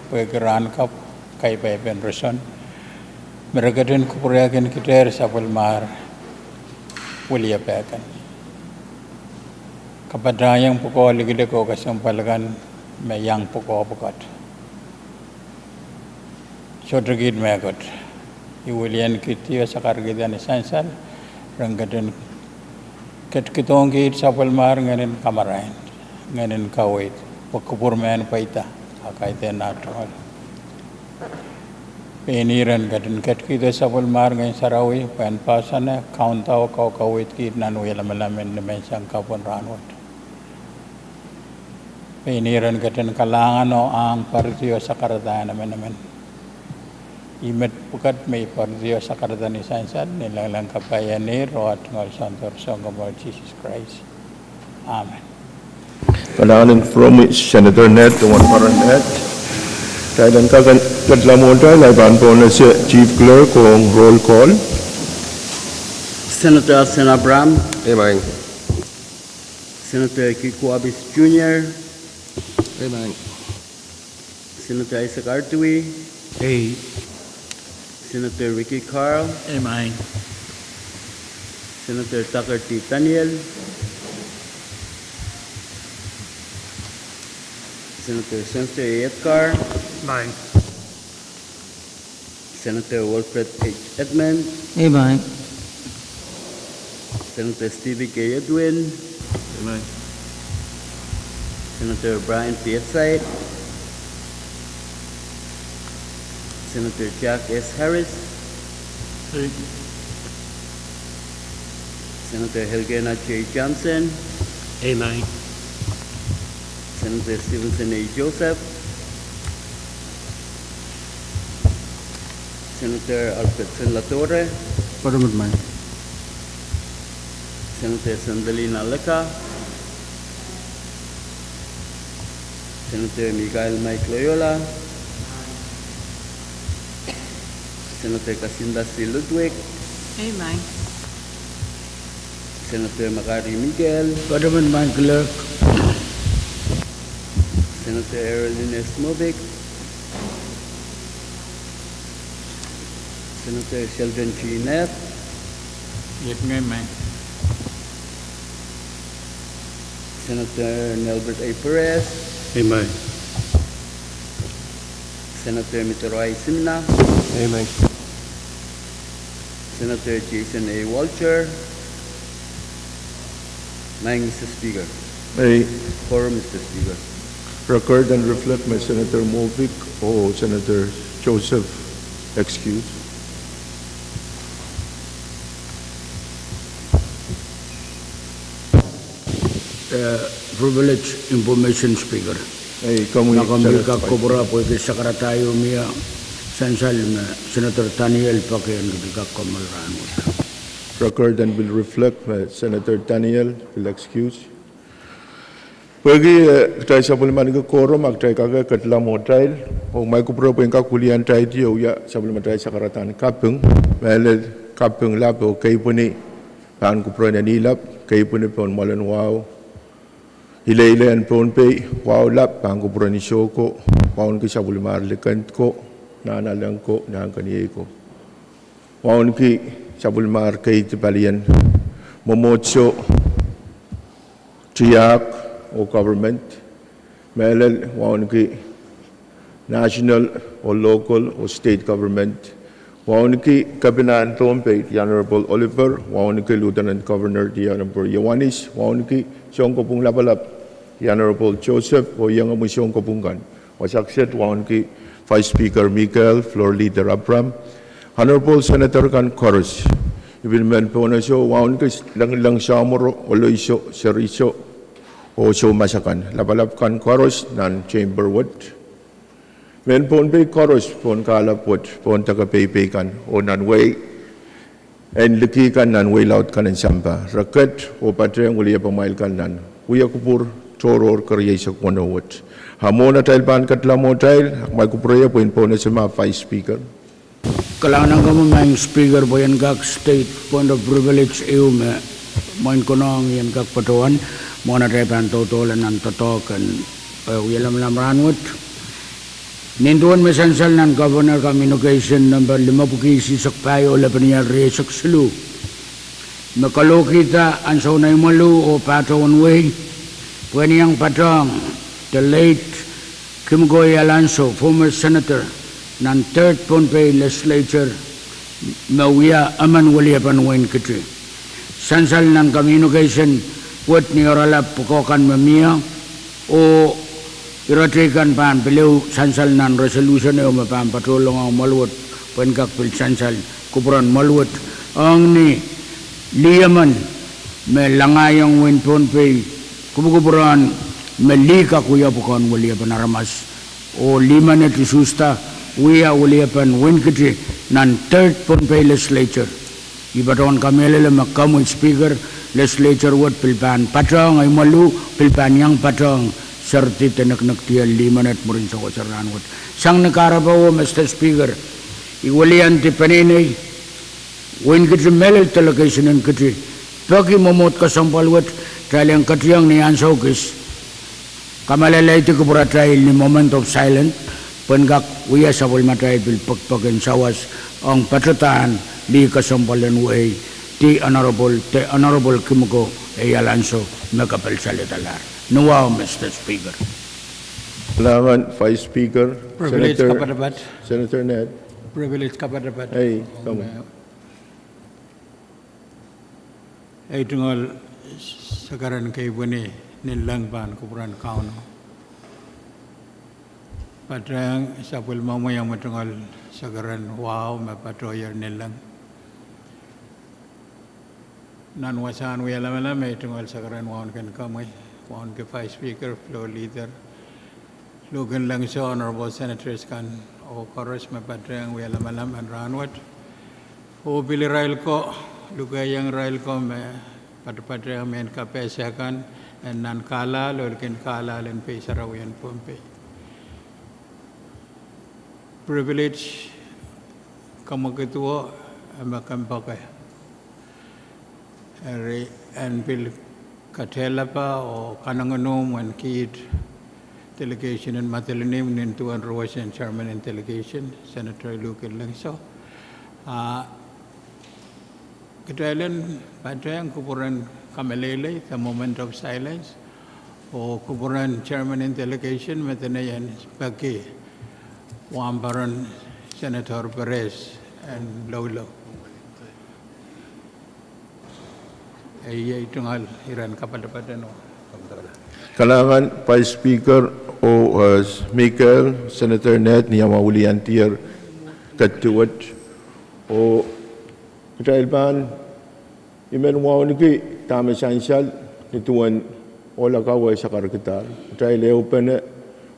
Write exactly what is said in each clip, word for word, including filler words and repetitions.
Pwehki rahn kapw, kaipaipen roson me re ketin kupwurehkin kitail sapwellimar wiliepehkan. Kapatahieng pwukoa likilik oh kesempwal kan me iang pwukoa pwukat. Sohte kiht mehkot. I wilian kiht oh sakaradahn ni sansal, ren ketin ketikihdohng kiht sapwellimar ngehnin kamarain, ngehnin kaweid, pwe kupwur men pweida, a kaidehn nah tungoal. Pein ih ren ketin ketikihdo sapwellimar Ngehn Sarawi, pwe en poahsoane, kaunda oh kaukaweid kiht nan wie lamalam en nimenseng kapw en rahnwet. Pein ih ren ketin kalahngan oh ahng poaridi oh sakaradahn emenemen. Ih met pwukat me I poaridi oh sakarada ni sansal, ni lengleng kapai en ih, oh ah tungoal Soundoro Sounkomour Sises Krais. Amen. Kalahngan en kupwuromwi Senator Ned, oh Wahnparon Ned. Kitail en kak ketin ketlahng mwohtail, I pahn pohnese Chief Clerk ong roll call. Senator Hasan Abraham. Emen. Senator Kikwabi Junior. Emen. Senator Isaac Artui. Ei. Senator Ricky Carl. Emen. Senator Tucker T. Daniel. Senator Spencer A. Edgar. Emen. Senator Wilfred H. Edmund. Emen. Senator Stevie K. Edwin. Emen. Senator Brian Pietsait. Senator Jack S. Harris. Ei. Senator Elkena J. Johnson. Emen. Senator Stevenson A. Joseph. Senator Alfredson Latore. Kataman. Senator Sandalina Leka. Senator Michael Mike Loyola. Senator Kasinda C. Ludwig. Emen. Senator Makari Miguel. Kataman Clerk. Senator Erelin S. Mobik. Senator Sheldon G. Neth. Iet ngehi, Maing. Senator Nelbert A. Perez. Emen. Senator Mitteroi Simina. Emen. Senator Jason A. Walter. Maing, Mister Speaker. Ei. Quorum, Mister Speaker. Record and reflect me Senator Mobik oh Senator Joseph excuse. Eh, privilege information, Speaker. Ei, komwi. Ma komwi kak kupwura pwehki sakarada ieu mie sansal me Senator Daniel Pakein kak komwi rahnwet. Record and will reflect me Senator Daniel will excuse. Pwehki, eh, kitail sapwellimaniki quorum, a kitail kak ketlahng mwohtail. Oh kumwail kupwure pwe en kak wiliandi oh wia sapwellimatail sakaradahn kaping. Mehlel kaping lap oh kei pwini pahn kupwure en ih lap, kei pwini pohn mwoalen wahu. Ileile en Pohnpei, wahu lap pahn kupwure ni soh ko, wauneki sapwellimar likend ko, nahnalek ko, nahnkeniei ko. Wauneki sapwellimar keidi palien mwomwohdiso, tiahk oh government, mehlel wauneki national oh local oh state government. Wauneki Kepina en Pohnpei, the Honorable Oliver, wauneki Lieutenant Governor, the Honorable Iohannis, wauneki sounkopwung lapalap, the Honorable Joseph, oh iengomwi sounkopwung kan. Wasa kiset wauneki Vice Speaker Mikael, Floor Leader Abraham, Honorable Senator kan koaros. I pil men pohnese wauneki leng, leng samworo, oloiso, seriso, oh soumas akan. Lapalap kan koaros nan chamber wet. Mehn Pohnpei koaros, pohn kahlap wet, pohn deke peipei kan, oh nan wehi en liki kan nan wehi laud kan en sampah. Re ket oh patehng wiliepamwail kan nan wia kupwur tohrohr kerieisek weneu wet. A mwohn atail pahn ketlahng mwohtail, a kumwail kupwure pwe en pohnese ma Vice Speaker. Kalahngan ong komwi Maing Speaker pwe en kak state point of privilege ehu me mwein konehng en kak patohwan mwohn atail pahn doadoahk nan doadoahk en, eh, wia lamalam rahnwet. Nin duwen me sansal nan Governor Communication nempe limepwiki isihsek pahieu lepin ial rieisek siluh, me kalohkihda ansou en imwoluh oh pahtowen wehi, pwehn iang patohng the late Kimiko A. Alonzo, former senator nan third Pohnpei Legislature, me wia emen weliepen Wein Kiti. Sansal nan Communication wet ni oaralap pwukoa kan me mie, oh ire teikan pahn pil ehu sansal nan resolution ehu me pahn patohlong ong mwoahl wet, pwehn kak pil sansal kupwuren mwoahl wet, ong ni lih emen me langaiong wehin Pohnpei, kupwukupwuren me lih kak wia pwukoahn weliepen aramas. Oh lih menet usuhsda wia weliepen Wein Kiti nan third Pohnpei Legislature. I patohwan kamehlele me komwi Speaker, Legislature wet pil pahn patohng ei mwoahl, pil pahn iang patohng seridi de neknekdier lih menet mwurin sewese rahnwet. Sang ni kahrepe o, Mister Speaker, I weliandi peneinei Wein Kiti mehlel delegation en Kiti peki mwomwohd kesempwal wet, kitail en ketiong ni ansou kis kamalelehdi kupwuratail ni moment of silence, pwehn kak wia sapwellimatail pil pekipek en sawas ong patedahn lih kesempwal en wehi, the Honorable, the Honorable Kimiko A. Alonzo, me kapelsalehda lahr. Ni wahu, Mister Speaker. Kalahngan Vice Speaker, Privilege Senator, kapatapat. Senator Ned. Privilege kapatapat. Ei, komwi. Ei tungoal sekeren keipweni Ninleng pahn kupwuren Kauno. Patehng sapwellimomwi ong me tungoal sekeren wahu me patohier Ninleng. Nan wasahn wia lamalam, ei tungoal sekeren wauneki komwi, wauneki Vice Speaker, Floor Leader, Luhk en Lengso, Honorable Senators kan, oh koaros me patehng wia lamalam en rahnwet. Oh pil irail ko, lukehiong irail ko me patpatehng mehn kapehse kan, en nan kahlahl oh likin kahlahl en Pei Sarawi en Pohnpei. Privilege kemwekido, e me kempoake. Eri en pil katehlapa oh kanengamah en kiht delegation en Madolenihmw nin duwen ruwet en chairman en delegation, Senator Luhk en Lengso. Ah, kitail en patehng kupwuren kameleilei, the moment of silence, oh kupwuren chairman en delegation me dene en peki wahnpoaron Senator Perez en Loulo. Ei, ei tungoal iren kapatapat en o. Kalahngan Vice Speaker oh, eh, Michael, Senator Ned, ni amwa wiliandier ketiket. Oh kitail pahn I men wauneki dahme sansal ni duwen ohl akau eh sakarkihdahr. Kitail ehupene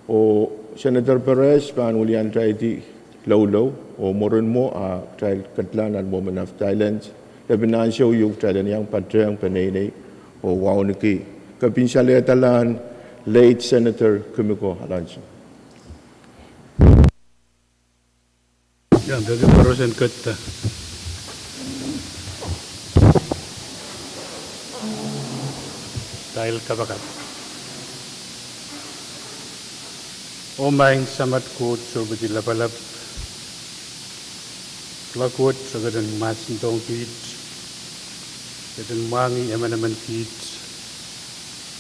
oh Senator Perez pahn wiliandaidi Loulo oh mwurin mwo a kitail ketla nan moment of silence. Lepin ansou ieu kitail en iang patehng peneinei oh wauneki kepinsalehda lahn late Senator Kimiko Alonzo. Iang peki koaros en ketiket. Kitail kapakap. Oh Maing Samat Koht Sohpei Lapalap, Koht, re ketin mahsendohng kiht, ketin mwahngih emenemen kiht,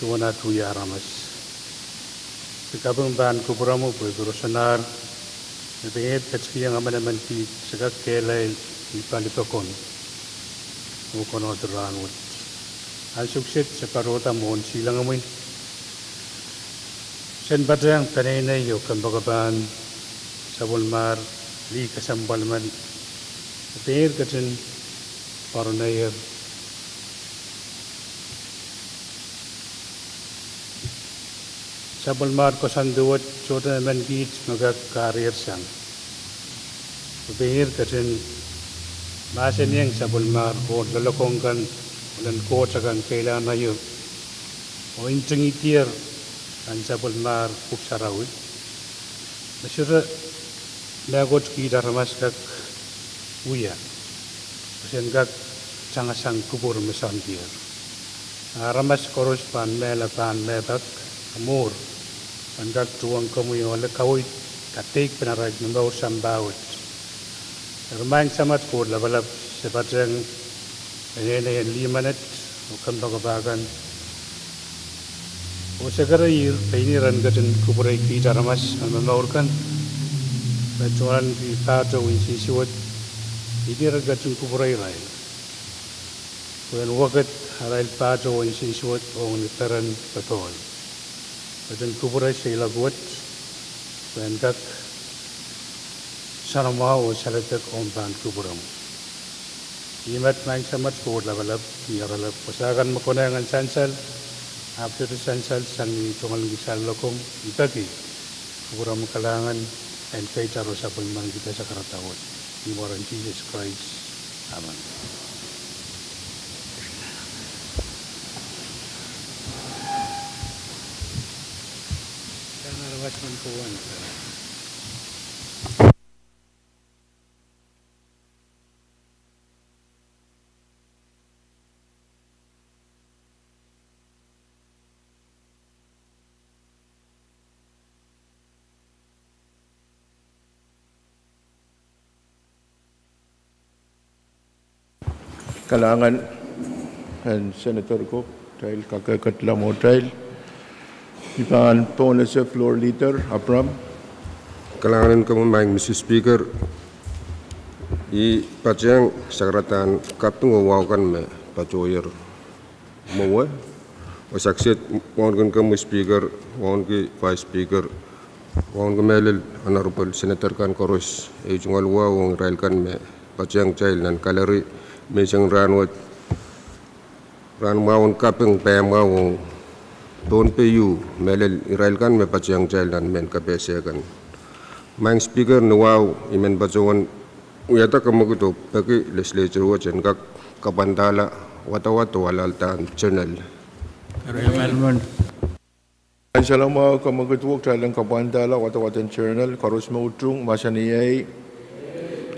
duwen aht wia aramas. Se kaping pahn kupwuromwi pwe koarosonahr me pein ketikihong emenemen kiht se kak kehlail ni pali pokon oh konehng rahnwet. Ansou kiset se patohda mwohn silangimwi, sen patehng peneinei oh kempoakepahn sapwellimahr lih kesempwal men me pein ketin pwaronehier. Sapwellimahr koasoandi wet sohte emen kiht me kak kahrehier sang. Me pein ketin mahsanihong sapwellimahr ohl loalokong kan, ohlen Koht akan keilahn aio, oh ntingihdier nan sapwellimahr Pwuhk Sarawi me sohte mehkot kiht aramas kak wia, pwe sen kak tangasang kupwur me soandier. A aramas koaros pahn mehla pahn mehpak, a mour pahn kak tuhwong komwi ohl kaweid kadeikpen arail momour sampah wet. Eri Maing Samat Koht Lapalap, se patehng peneinei en lih menet oh kompoakepah kan oh se kereir pein ih ren ketin kupwurei kiht aramas me momour kan, me tungoalenki pahtou insensuwed, pein ih ren ketin kupwurei irail pwehn wekid arail pahtou oh insensuwed ong ni peren popohl. Ketin kupwure seiloak wet pwehn kak soanamwahu oh saledek ong pahn kupwuromw. Ih met Maing Samat Koht Lapalap, ni oaralap wasa kan me konehng en sansal, ahpw sohte sansal sang ni tungoalenki sal lokomw, I peki kupwuromw kalahngan en keitar oh sapwellimaniki sakarada wet. Ni mwaren Sises Krais, amen. Kalahngan en Senator ko, kitail kak ketla mwohtail. I pahn pohnese Floor Leader Abraham. Kalahngan en komwi Maing Mister Speaker. I patehng sakaradahn kaping oh wahu kan me patohier mwowe, oh saikinte wauneki komwi Speaker, wauneki Vice Speaker, wauneki mehlel Honorable Senator kan koaros, ei tungoal wahu ong irail kan me patehng kitail nan gallery menseng rahnwet. Rahnmwahu en kaping pahmwahu ong Pohnpei, mehlel irail kan me patehng kitail nan mehn kapehse kan. Maing Speaker, ni wahu I men patohwan wiahda kamwekid oh peki Legislature wet en kak kapwandahla wadawad oh alahldahr journal. Sansal mwahu, kamwekid wet, kitail en kapwandahla wadawad en journal. Koaros me utung mahsanih ei,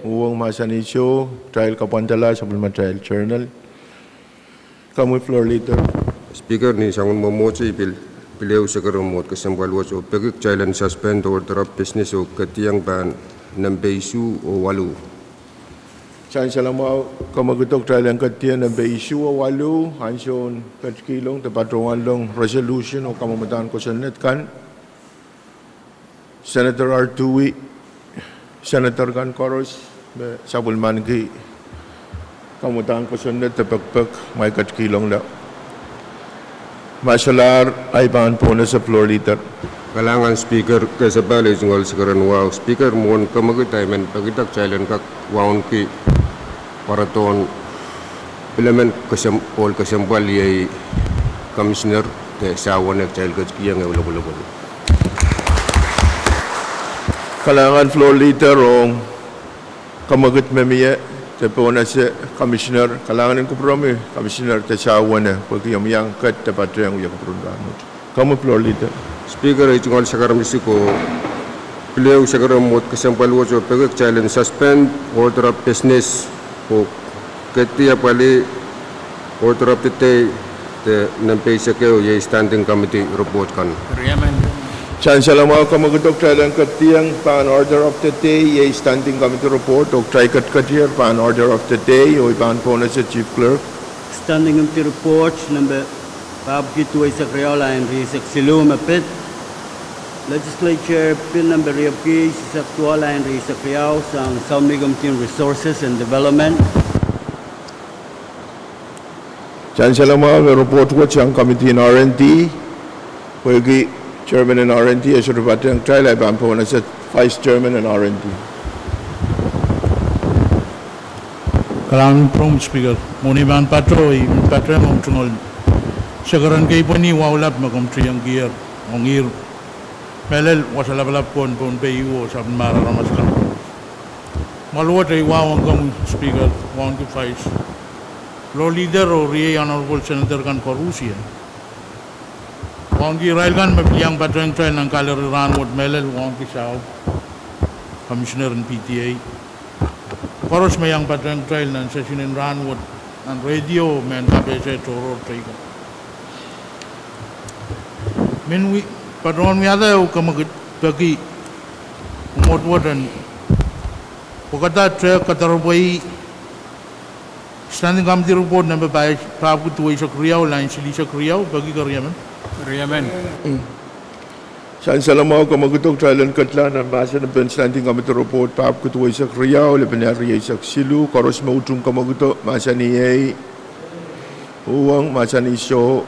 uhwong mahsanih soh, kitail kapwandahla sapwellimatail journal. Komwi Floor Leader. Speaker, ni soangen mwomwohdiso I pil, pil ehu sakaramen mwohd kesempwal wet oh peki kitail en suspend order of business oh ketieng pahn nempe isuh oh waluh. Sansal mwahu, kamwekid wet, kitail en ketieng nempe isuh oh waluh, ansoun ketikihong de patohwanlong resolution oh kamwadahn kosonned kan. Senator Artui, Senator kan koaros me sapwellimaniki kamwadahn kosonned de pekipek, mwail ketikihongla. Ma solahr, ahi pahn pohnese Floor Leader. Kalahngan Speaker, kesepahl ei tungoal sakaramen wahu. Speaker, mwohn kamwekid ahi men pekida kitail en kak wauneki pwarodohn pilemen kesem-, ohl kesempwal iei Commissioner de sawehne kitail ketikihong ehu lopwolopwol. Kalahngan Floor Leader ong kamwekid me mie de pohnese Commissioner. Kalahngan en kupwuromwi Commissioner de sawehne pwehki omw iang ket de patehng wia kupwuren rahnwet. Komwi Floor Leader. Speaker, ei tungoal sakaramen isiko, pil ehu sakaramen mwohd kesempwal wet oh peki kitail en suspend order of business oh ketin apwalih order of the day de nempe isekehu iei standing committee report kan. Sansal mwahu, kamwekid wet, kitail en ketieng pahn order of the day iei standing committee report oh kitail ketiketier pahn order of the day oh I pahn pohnese Chief Clerk. Standing Committee Report nempe papwiki duweisek riau, lain rieisek siluh me pid. Legislature Bill nempe riepwiki eisek duwau, lain rieisek riau, sang Sounmei Committee on Resources and Development. Sansal mwahu, me report wet sang Committee on R and D, pwehki Chairman en R and D e sohte patehng kitail, ahi pahn pohnese Vice Chairman en R and D. Kalahngan en kupwuromw Speaker, mwohn ei pahn patoh, I men patehng omw tungoal sakaramen kepwehn wahu lap me komw tiengkier ong ihr mehlel wasa lapalap ko en Pohnpei oh sapwellimomwi aramas kan. Mwahl wet ei wahu ong komwi Speaker, wauneki Vice, Floor Leader oh riei Honorable Senator kan koarusie. Wauneki irail kan me pil iang patehng kitail nan gallery rahnwet mehlel wauneki sahu, Commissioner en P T A, koaros me iang patehng kitail nan session en rahnwet nan radio, mehn kapehse, tohrohr teikan. Mie patohwan wiahda ehu kamwekid peki Mwomwohdiso en pwekada te kadarepwei Standing Committee Report nempe pahpwiki duweisek riau, line silihsek riau, peki keriemen. Keriemen. Sansal mwahu kamwakido, kitail en ketla nan mahsen en Standing Committee Report pahpwiki duweisek riau, lepin rieisek siluh, koaros me utung kamwakido, mahsanih ei. Uhwong, mahsanih soh.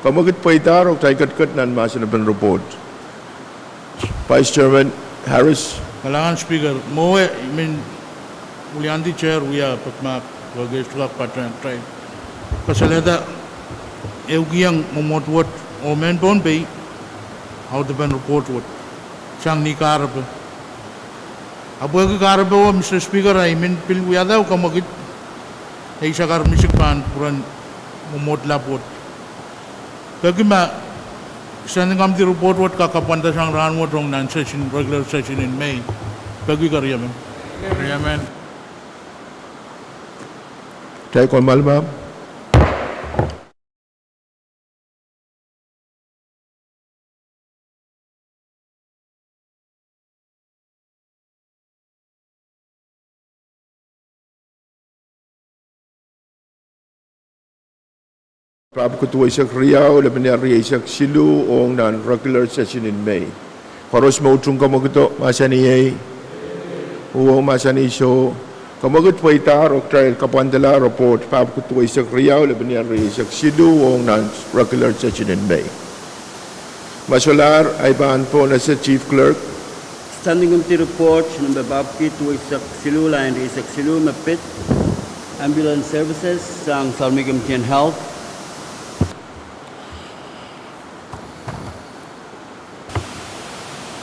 Kamwakid pweidahr oh kitail ketiket nan mahsen en report. Vice Chairman Harris. Kalahngan Speaker, mwowe I men wiliandi chair wia pekmahk, wekehs tuhkak patehng kitail kasalehda ehukihong mwomwohdiso wet oh mehn Pohnpei audepen report wet sang ni kahrepe. Ahpw pwehki kahrepe wet, Mister Speaker, I men pil wiahda kamwakid eisek ar misik pahn pwuren mwomwohd lap wet. Peki ma Standing Committee Report wet kak kapwandasang rahnwet ong nan session, regular session in May. Peki keriemen. Keriemen. Kitail komw malamala. Pahpwiki duweisek riau, lepin rieisek siluh, ong nan regular session in May. Koaros me utung kamwakido, mahsanih ei. Uhwong, mahsanih soh. Kamwakid pweidahr oh kitail kapwandala report pahpwiki duweisek riau, lepin rieisek siluh, ong nan regular session in May. Ma solahr, I pahn pohnese Chief Clerk. Standing Committee Report nempe pahpwiki duweisek siluh, line rieisek siluh me pid, ambulance services sang Sounmei Committee en Health.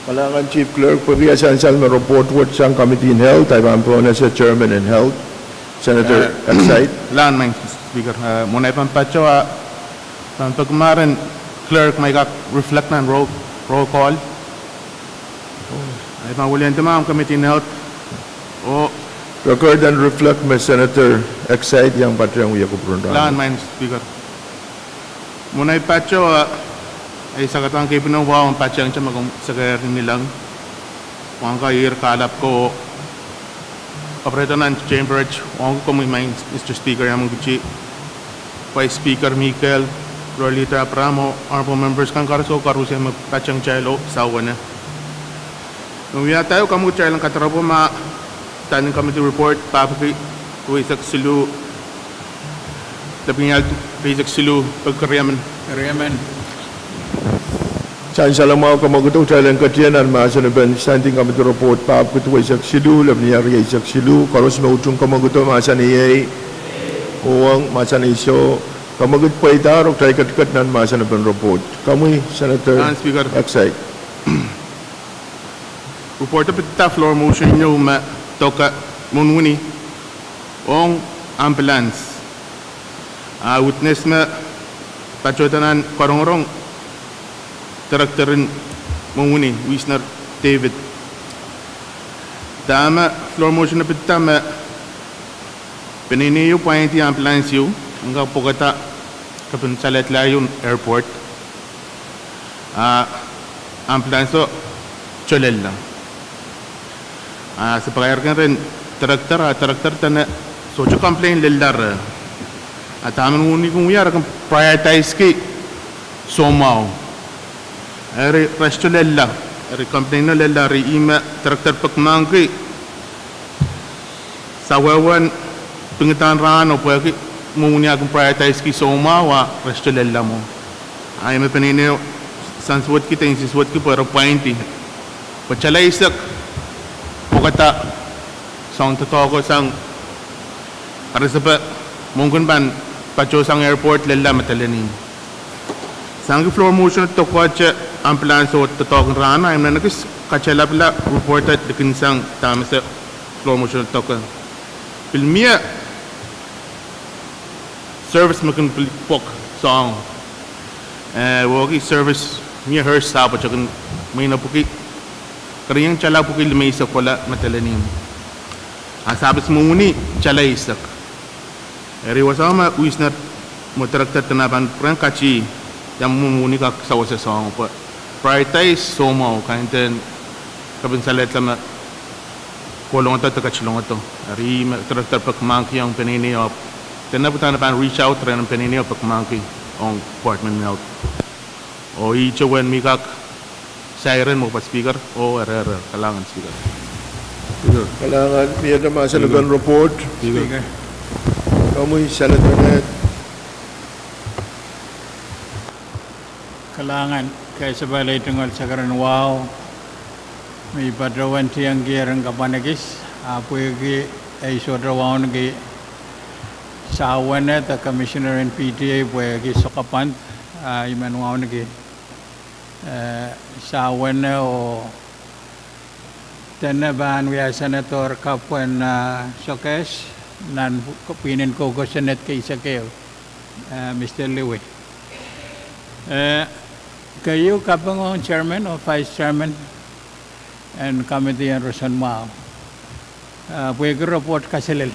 Kalahngan Chief Clerk, pwehki e sansal me report wet sang Committee en Health, I pahn pohnese Chairman en Health, Senator Exide. Kalahngan Speaker, eh, mwohn ei pahn patohwan, pahn pekimaren Clerk ma I kak reflect nan roll, roll call. Ei pahn wiliandi ma Committee en Health. Oh, record en reflect me Senator Exide iang patehng wia kupwuren rahn. Kalahngan Speaker. Mwohn ei patohwan, ei sakadahn keipino wahu en patehngte me komw seker ni lang. Wahnka ir kalapko, operator nan chamber, wahnka komwi Mister Speaker, iang mwein kihdi Vice Speaker Mikel, Floor Leader Abraham, oh honorable members kan koaros, oh koaros me patehng kitail oh sawene. Wiahda oh kamwakid kitail en kadarepwe ma Standing Committee Report pahpwiki duweisek siluh, lepin rieisek siluh, peki keriemen. Keriemen. Sansal mwahu kamwakido, kitail en ketin nan mahsen en Standing Committee Report pahpwiki duweisek siluh, lepin rieisek siluh, koaros me utung kamwakido, mahsanih ei. Uhwong, mahsanih soh. Kamwakid pweidahr oh kitail ketiket nan mahsen en report. Komwi Senator Exide. Report e pid floor motion ieu me doke mwohn wini ong ambulance. A witness me patohda nan korongorong, director en mwohn wini, Wisner David. Dahme floor motion e pid, dahme peneinei ieu pwaindi ambulance ieu, en kak pwukada kepin saledla ieu airport. A ambulance o tolella. A se pakairkin rehn director, a director dene sohte complain lella reh. A dahme mwohni kin wia, re kin prioritize ki soumwahu. Eri re sohte lella, eri complain o lella, eri ihme director pekmahkki sawehwehn pingidahn rahno pwehki mwohni a kin prioritize ki soumwahu, a re sohte lella mwo. A ih me peneinei sansuwedki de nsensuwedki pwe re pwaindi, pwe tala eisek pwukada soangen doadoahko sang, a re sohte pwe mwohn kin pahn patohsang airport lella medelen ih. Sangki floor motion e dokohte ambulance oh doadoahk en rahno, a ih me ekis katelapwala report e likin sang dahme se floor motion e doke. Pil mie service me kin pil pwok soahng. Eh, wehwehki service mie hers sahpw, e kin mwein pwuki, kerieng tala pwuki limeisek kohla medelen ih. A sahpis mwohni tala eisek. Eri wasa me Wisner, mwo director dene pahn pwurehng kati, ia mwo mwohni kak sawasa soahng pwe prioritize soumwahu, kaidehn Kapinsalehda me kolahngada de ketilongada. Eri me director pekmahkki ong peneinei, oh dene pwe dahme pahn reach out rehn peneinei oh pekmahkki ong Department en Health. Oh ihte uwen mi kak siren, Madam Speaker, oh ererer. Kalahngan, Speaker. Kalahngan, miehte mahsen akan report. Speaker. Komwi Senator Ned. Kalahngan, kasapahl ei tungoal sakaradahn wahu me I patohwan tiengki ren kapwan ekis, ah pwehki ei sohte wauneki Sawene de Commissioner en P T A pwehki sokapwand, ah I men wauneki, eh, Sawene oh dene pahn wia Senator kapwen, ah, Sokehs nan pwihn en koukoa Senate kei sekeu, eh, Mister Lewy. Eh, keieu kaping ong Chairman oh Vice Chairman en committee en roson mwahu, ah pwehki report kaselel.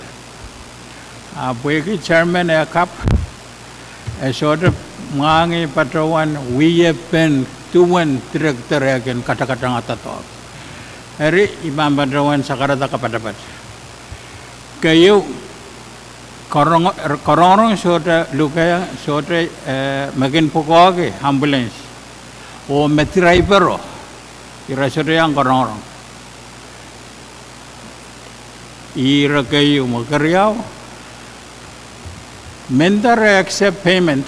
Ah pwehki Chairman eh kapw, e sohte mwahngih patohwan wiepen duwen director eh kin katakatangada doadoahk. Eri I pahn patohwan sakarada kapatapat. Keieu, karongorong sohte luke, sohte, eh, me kin pwukoahki ambulance oh me driver o, ira sohte iang karongorong. Ire keieu. Me keriau, mendahte re accept payment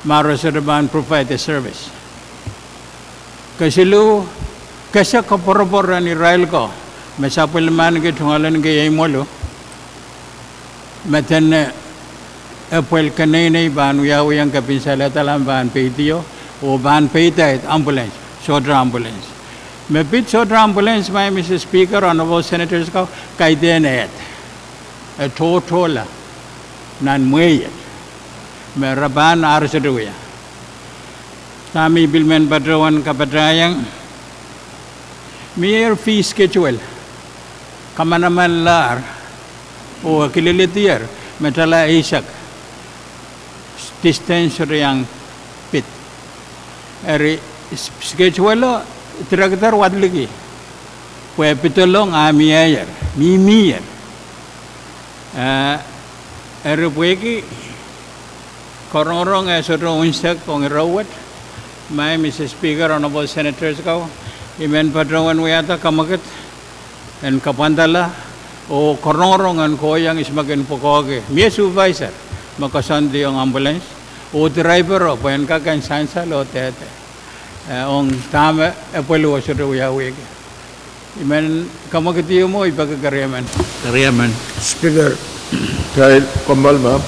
ma re sohte pahn provide service. Kesiluh, kese koapworopwor en irail ko me sapwellimaniki tungoaleniki ei mwoalu me dene epwel keneinei pahn wiawiong kepinsalehda me pahn peidio oh pahn peida ambulance, sohte ambulance. Me pid sohte ambulance, Madam Speaker, Honorable Senators ko, kaidehn ehd, e tohtohla nan mwehi et me re pahn ar sohte wia. Dahme I pil men patohwan kapatahiong, mier fee schedule, kamanamanlahr oh kileledier me tala eisek distance sohte iang pid. Eri schedule o, director wadek liki pwe pidolong ah mieier, mihmier. Eh, eri pwehki karongorong eh sohte unsek ong ire wet, Madam Speaker, Honorable Senators ko, I men patohwan wiahda kamwekid en kapwandala oh karongorong en kohiong ihs me kin pwukoahki. Mie supervisor me koasoandiong ambulance oh driver o pwe en kak en sansal oh dehde, eh, ong dahme epweluo sohte wiawihki. I men kamwekid mwo, I peki keriemen. Keriemen. Speaker, kitail kommoal ma,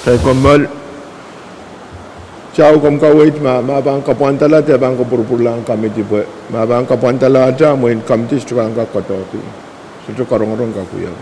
kitail kommoal. Tau komw kaweid ma, ma pahn kapwandala de pahn kapwurpwurlahng committee pwe ma pahn kapwandala ahte mwein committee sohte kak koadoahki, sohte karongorong kak wia.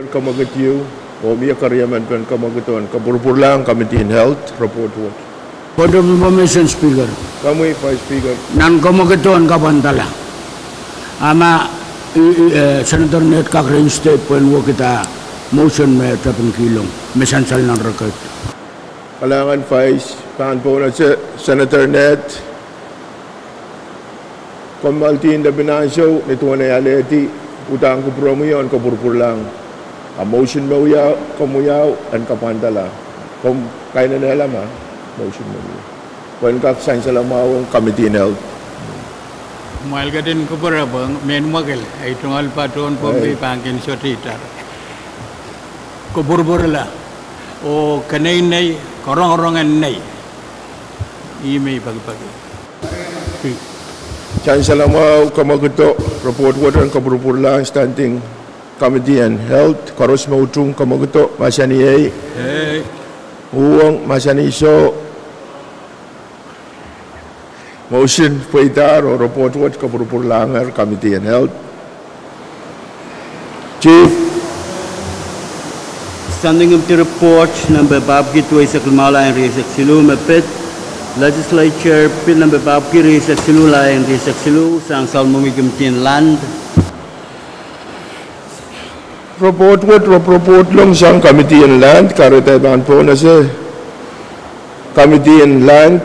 Komwekid ieu, oh mie keriemen pen komwekido en kapwurpwurlahng Committee en Health, report wet. Point of information, Speaker. Komwi, Vice Speaker. Nan komwekido en kapwandala, a ma, eh, eh, Senator Ned kak reinstate pwehn wekida motion me tepin kihlong, me sansal nan record. Kalahngan Vice, pahn pohnese Senator Ned. Komw alehdi lepin ansou, ni duwen ei alehdi, uhdahn kupwuromwi en kapwurpwurlahng. A motion me wia, komw wiawi en kapwandala. Komw kainenehla ma motion me wia, pwehn kak sansalamwahu ong Committee en Health. Mwail ketin kupwure pwe mehn mwekid, ei tungoal patohwan Pohnpei pahn kin sohte itar. Kapwurpwurla, oh keneinei, karongarongen nei. Ih me I pekipeki. Sansalamwahu komwekido, report wet en kapwurpwurlahng Standing Committee en Health, koaros me utung komwekido, mahsanih ehi. Ehi. Uhwong, mahsanih soh. Motion pweidahr oh report wet kapwurpwurlahngehr Committee en Health. Chief. Standing Committee report nempe papahki duweisek limau lain rieisek siluh me pid Legislature Bill nempe papahki rieisek siluh lain rieisek siluh, sang Soangen Mwomwi Committee en Land. Report wet, rep-, report long sang Committee en Land, kahrehda I pahn pohnese Committee en Land,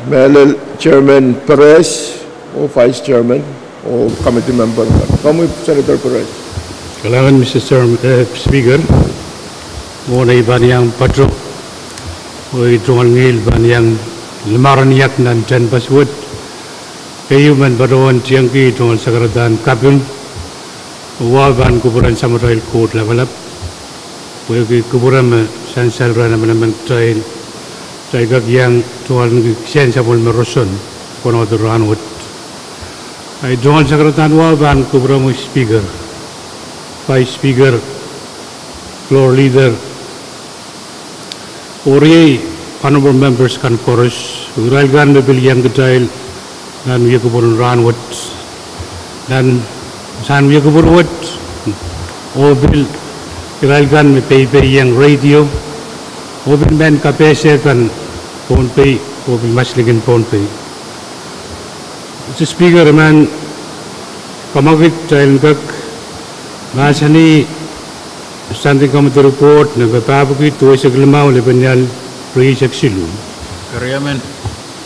mehlel Chairman Perez, oh Vice Chairman, oh Committee Member. Komwi Senator Perez. Kalahngan Mister Chairman, eh, Speaker. Mwohn ei pahn iang patoh, oh ei tungoal ngihl pahn iang limau rahn iak nan tehnpas wet. Keieu men patohwan tiengki tungoal sakaradahn kaping, oh wahu pahn kupwuren Samatail Koht Lapalap, pwehki kupwure me sansal rehn emenemen kitail, kitail kak iang tungoal niki kisehn sapwellime roson, konehng rahn wet. Ei tungoal sakaradahn wahu pahn kupwuromwi Speaker, Vice Speaker, Floor Leader, oh riei honorable members kan koaros, irail kan me pil iang kitail nan wia kupwuren rahn wet, nan sang wia kupwur wet, oh pil irail kan me peipeiong radio, oh pil mehn kapehse kan Pohnpei, oh pil mas likin Pohnpei. Mister Speaker, I men kamwakid kitail en kak mahsanih Standing Committee report nempe papahki duweisek limau lepin ial rieisek siluh. Keriemen.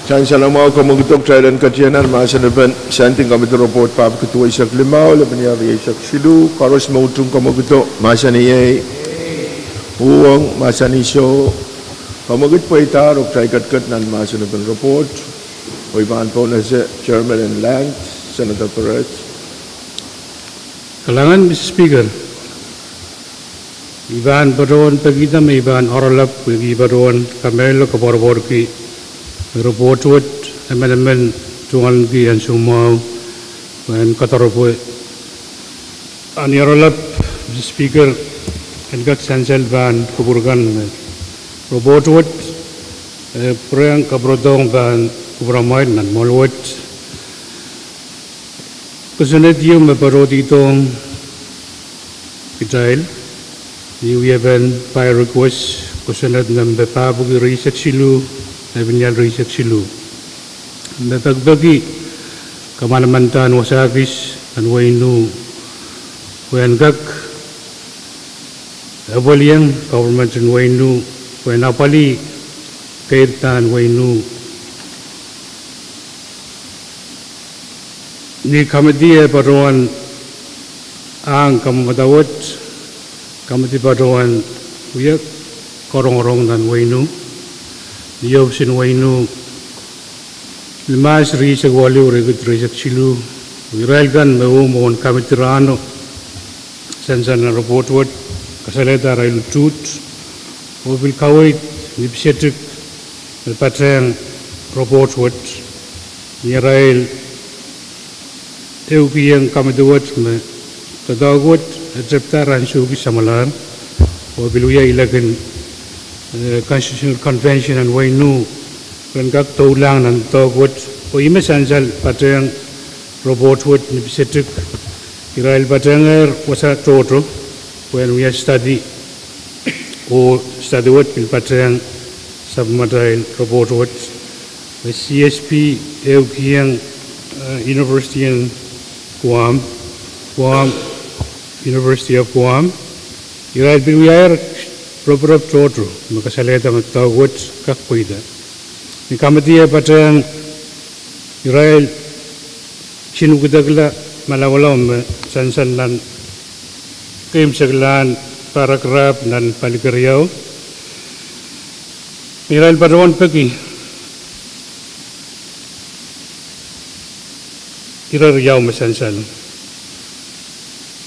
Sansalamwahu komwekido, kitail en ketieu nan mahsen en Standing Committee report papahki duweisek limau lepin ial rieisek siluh, koaros me utung komwekido, mahsanih ehi. Uhwong, mahsanih soh. Komwekid pweidahr oh kitail ketiket nan mahsen en report. Oh I pahn pohnese Chairman en Land, Senator Perez. Kalahngan Mister Speaker. I pahn patohwan pekihda me I pahn oaralap pwehki I patohwan kamehlele koapworopworki report wet, emenemen tungoal niki ansou mwahu, pwehn kadaropwe ni oaralap, Mister Speaker, en kak sansal pahn kupwur kan me report wet, eh, pwurehng kapwurodohng pahn Kupwuramwail nan mwohn wet, kosonned ieu me patohdidohng kitail, ni wiepen pair request, kosonned nempe pahpwiki rieisek siluh, epinial rieisek siluh, me pekipeki kamanamandan wasakis nan wehin Nuh, pwe en kak apwaliong government en wehin Nuh, pwe en apwalih keirdahn wehin Nuh. Ni committee e patohwan ahng kamwadawet, committee patohwan wia karongorong nan wehin Nuh, ni office en wehin Nuh, ni March rieisek waluh, rieisek siluh, irail kan me uh mwohn committee rahno, sansal nan report wet, kasalehda arail utuht, oh pil kaweid ni pisetik me patehng report wet, ni arail ehukihong committee wet me doadoahk wet e tepda rahn suwki samwalahr, oh pil wia ilek en Constitutional Convention en wehin Nuh, pwe en kak doulahng nan doadoahk wet, oh ih me sansal patehng report wet ni pisetik, irail patehngehr wasa tohto, pwe en wia study, oh study wet pil patehng sapwellimatail report wet, me C S P ehukihong University en Guam, Guam, University of Guam, irail pil wiahier roporop tohto me kasalehda me doadoahk wet kak pweida. Ni committee e patehng irail kinukidekla malawalau me sansal nan keimwseklahn paragraph nan palikeriau, me irail patohwan peki ire riau me sansal.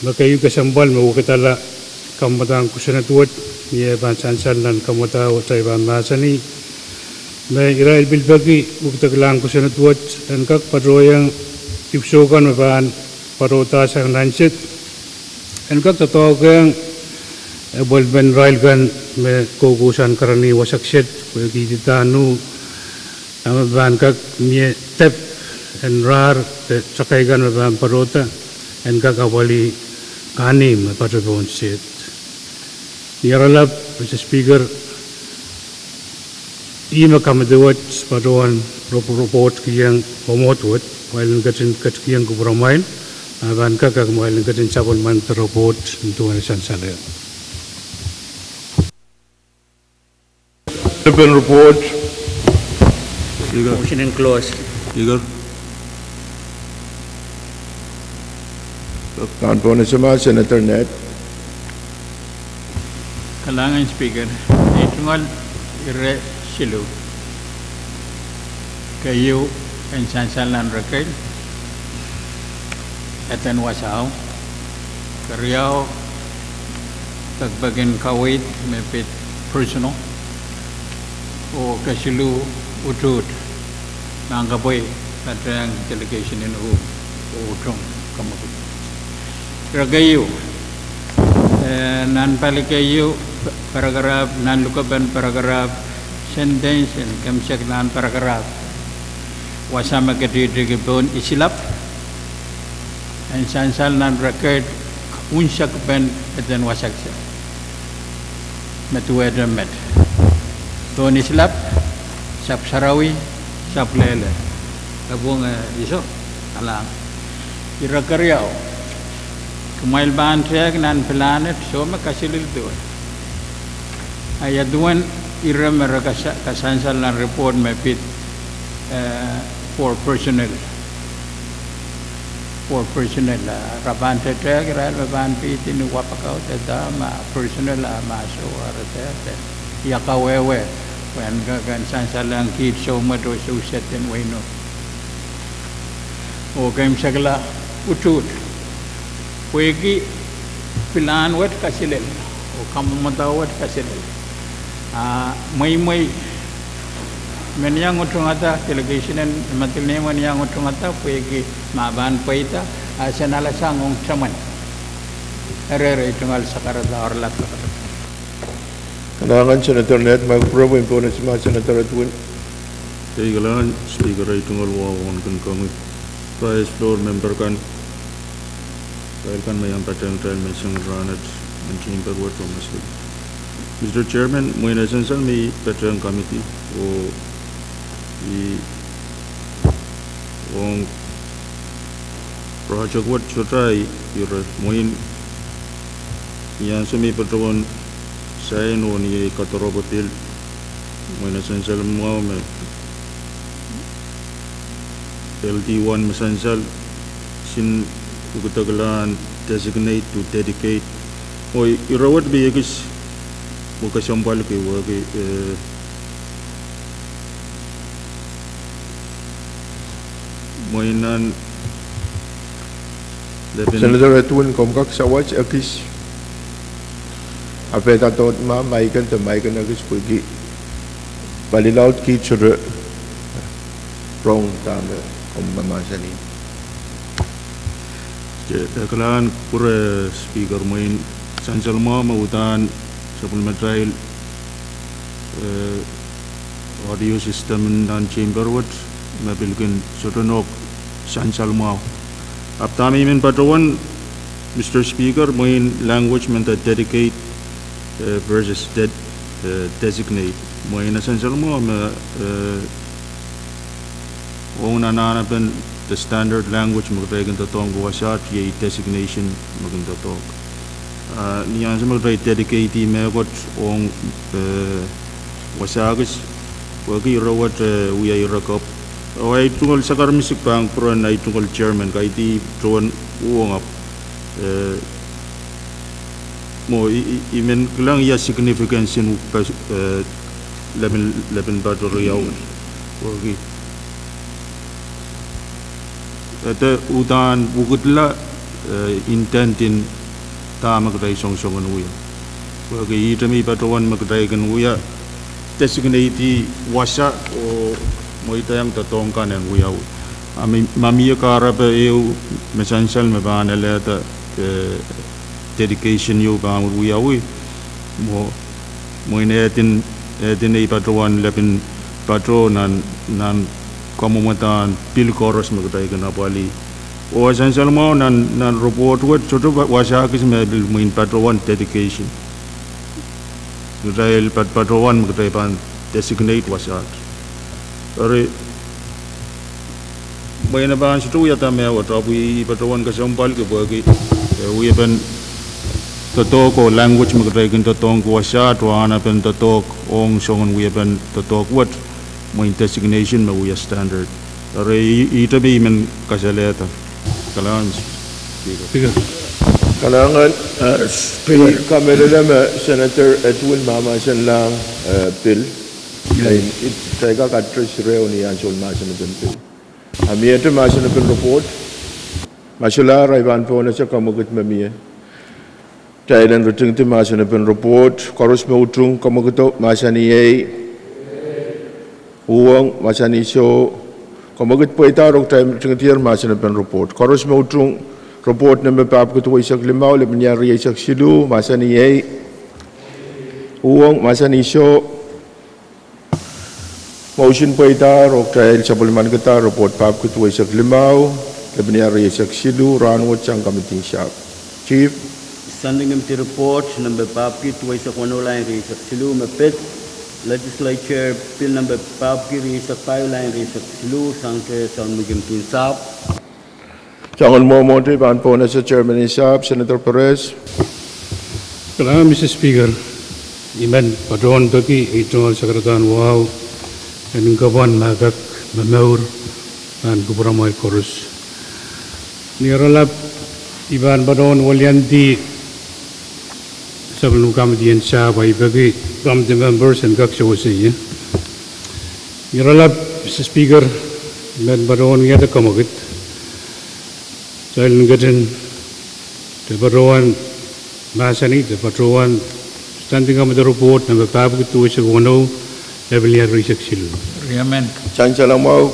Me keieu kesempwal me wekidala kamwadahn kosonned wet, ni eh pahn sansal nan kamwadahn wet, I pahn mahsanih me irail pil peki wekideklahn kosonned wet en kak patohiong dipwisou kan me pahn patohdahsang nan sed, en kak doadoahkehng apwalipen irail kan me koukousoan karanih wasa sed, pwehki ididahn uh, dahme pahn kak mie dep en rahr de takai kan me pahn patohda, en kak apwalih kahnimw me patohdohn sed. Ni oaralap, Mister Speaker, ih me committee wet patohwan roporokihong mwomwohd wet, kumwail en ketin ketikihong kupwuramwail, ma pahn kak, kumwail en ketin sapwellimanda report nin duwen sansal. Open report. Motion en close. Nan pwonese ma Senator Ned. Kalahngan Speaker, ei tungoal ire siluh. Keieu, en sansal nan rekeid, eden wasao. Keriau, pekipek en kaweid me pid personal. Oh kesiluh, utuht, mahn kapwei patehng delegation en uh, oh utung kamwekid. Ire keieu, eh, nan pali keieu, paragraph, nan lukepen paragraph, sentence en keimwseklahn paragraph, wasa me ketihtiki pohn islap, en sansal nan rekeid, unsekpen eden wasa sed me duwehte met. Pohn islap, sahpw sarawi, sahpw lele. E pwung, eh, iso, alang. Ire keriau, kumwail pahn tehk nan pilanet soh me kaselel duwe. A ia duwen ire me re kas-, kasansal nan report me pid, eh, for personnel. For personnel, eh, re pahn tetehk irail me pahn pid ni wapakaut de dahme personnel a ma soh a re tehk de. Ia kawehwe, pwehn ke-, ken sansalehng kiht soumwet oh sousehd en wehin Nuh. Oh keimwsekla utuht. Pwehki pilahn wet kaselel, oh kamwadau wet kaselel. A mweimwei, men iang utungada, delegation en Madolenihmw men iang utungada, pwehki ma pahn pweida, a sen alasang ong temen. Ire, ire ei tungoal sakarada, oaralap sakarada. Kalahngan Senator Ned, ma kupwure pwehn pwonese ma Senator Edwin. Ei, kalahngan Speaker, ei tungoal wahu ong kin komwi. Rais floor member kan, kitail kan me iang patehng kitail menseng rahnwet, menseng pahn wet omas. Mister Chairman, mwein e sansal me I patehng committee, oh I ong project wet sohte ire mwein ni ansou me I patohwan sain oh ni ei kadarope pil, mwein e sansal mwahu me L D one me sansal, sin ukudekla en designate to dedicate. Oh ire wet me ekis, mwo kesempwal ki wehki, eh, mwein nan lepin Senator Edwin, komw kak sawat ekis. Apehda dohd ma, ma I kin de ma I kin ekis pwehki pali laud kiht sohte rong dahme komw mahsanih. Ke, eh, kalahngan pwure Speaker, mwein sansal mwahu me uhdahn sapwellimatail, eh, audio system nan chamber wet me pil kin sohte nohk sansal mwahu. Ahpw dahme I men patohwan, Mister Speaker, mwein language me nda dedicate, eh, versus ded-, eh, designate. Mwein e sansal mwahu me, eh, ong anahnepen the standard language me kitail kin doadoahngki wasaht iei designation me kin doadoahk. Ah, ni ansou me kitail dedicate mehkot ong, eh, wasa kis, wehki ire wet, eh, wia ire kepw. Oh ei tungoal sakar misik pahn pwuren ei tungoal chairman, kaidehn tohn uhwong ahpw, eh, mwo I, I, I men kilang ia significance en uhk pa-, eh, lepin, lepin pato riau. Wehki e de uhdahn wukidla, eh, intent en dahme kitail songosong en wia. Wehki ihte me I patohwan me kitail kin wia designate wasa oh mweidohng doadoahk kan en wiawi. Ah ma, ma mie kahrepe ehu me sansal me pahn alehda, eh, dedication ieu pahn wiawi, mwo, mwein e din, e din ei patohwan lepin pato nan, nan kamwomwdahn pil koaros me kitail kin apwalih. Oh e sansal mwahu nan, nan report wet sohte wa-, wasa kis me pil mwein patohwan dedication. Kitail pat-, patohwan me kitail pahn designate wasaht. Eri mwein e pahn sohte wiahda mehkot, ahpw I patohwan kesempwalki pwehki, eh, wiepen doadoahk oh language me kitail kin doadoahngki wasaht oh anahnepen doadoahk ong soangen wiepen doadoahk wet, mwein designation me wia standard. Eri I, ihte me I men kasalehda. Kalahngan, Speaker. Kalahngan, eh, Speaker. I kamehlele me Senator Edwin mahmahsenlahng, eh, pil. Kitail kak address ire ni ansou mahsen en pil. A miehte mahsen en report. Ma solahr, I pahn pohnese kamwekid me mie. Kitail en ritingdi mahsen en report, koaros me utung kamwekido mahsanih ei. Uhwong, mahsanih soh. Kamwekid pweida, oh kitail ritingdier mahsen en report. Koaros me utung report nempe papkid duweisek limau, lepin iar rieisek siluh, mahsanih ei. Uhwong, mahsanih soh. Motion pweida, oh kitail sapwellimanikihda report papkid duweisek limau, lepin iar rieisek siluh, rahnwet sang committee sahpw. Chief. Standing committee report nempe papkid duweisek weneu, line rieisek siluh me pid, legislature bill nempe papkid rieisek pahieu, line rieisek siluh, sang te soun committee sahpw. Soangen mwomwohdiso pahn pohnese chairman en sahpw, Senator Perez. Kalahngan, Mister Speaker, I men patohwan peki ei tungoal sakaradahn wahu en kapwon me kak momour nan kupwuramwail koaros. Ni iralap I pahn patohwan weliandi sapwellime committee en sahpw, I peki committee members en kak sewese ie. Ni iralap, Mister Speaker, I men patohwan wiahda kamwekid. Kitail en ketin, de patohwan mahsanih, de patohwan standing committee report nempe papkid duweisek weneu, lepin iar rieisek siluh. Sansal mwahu,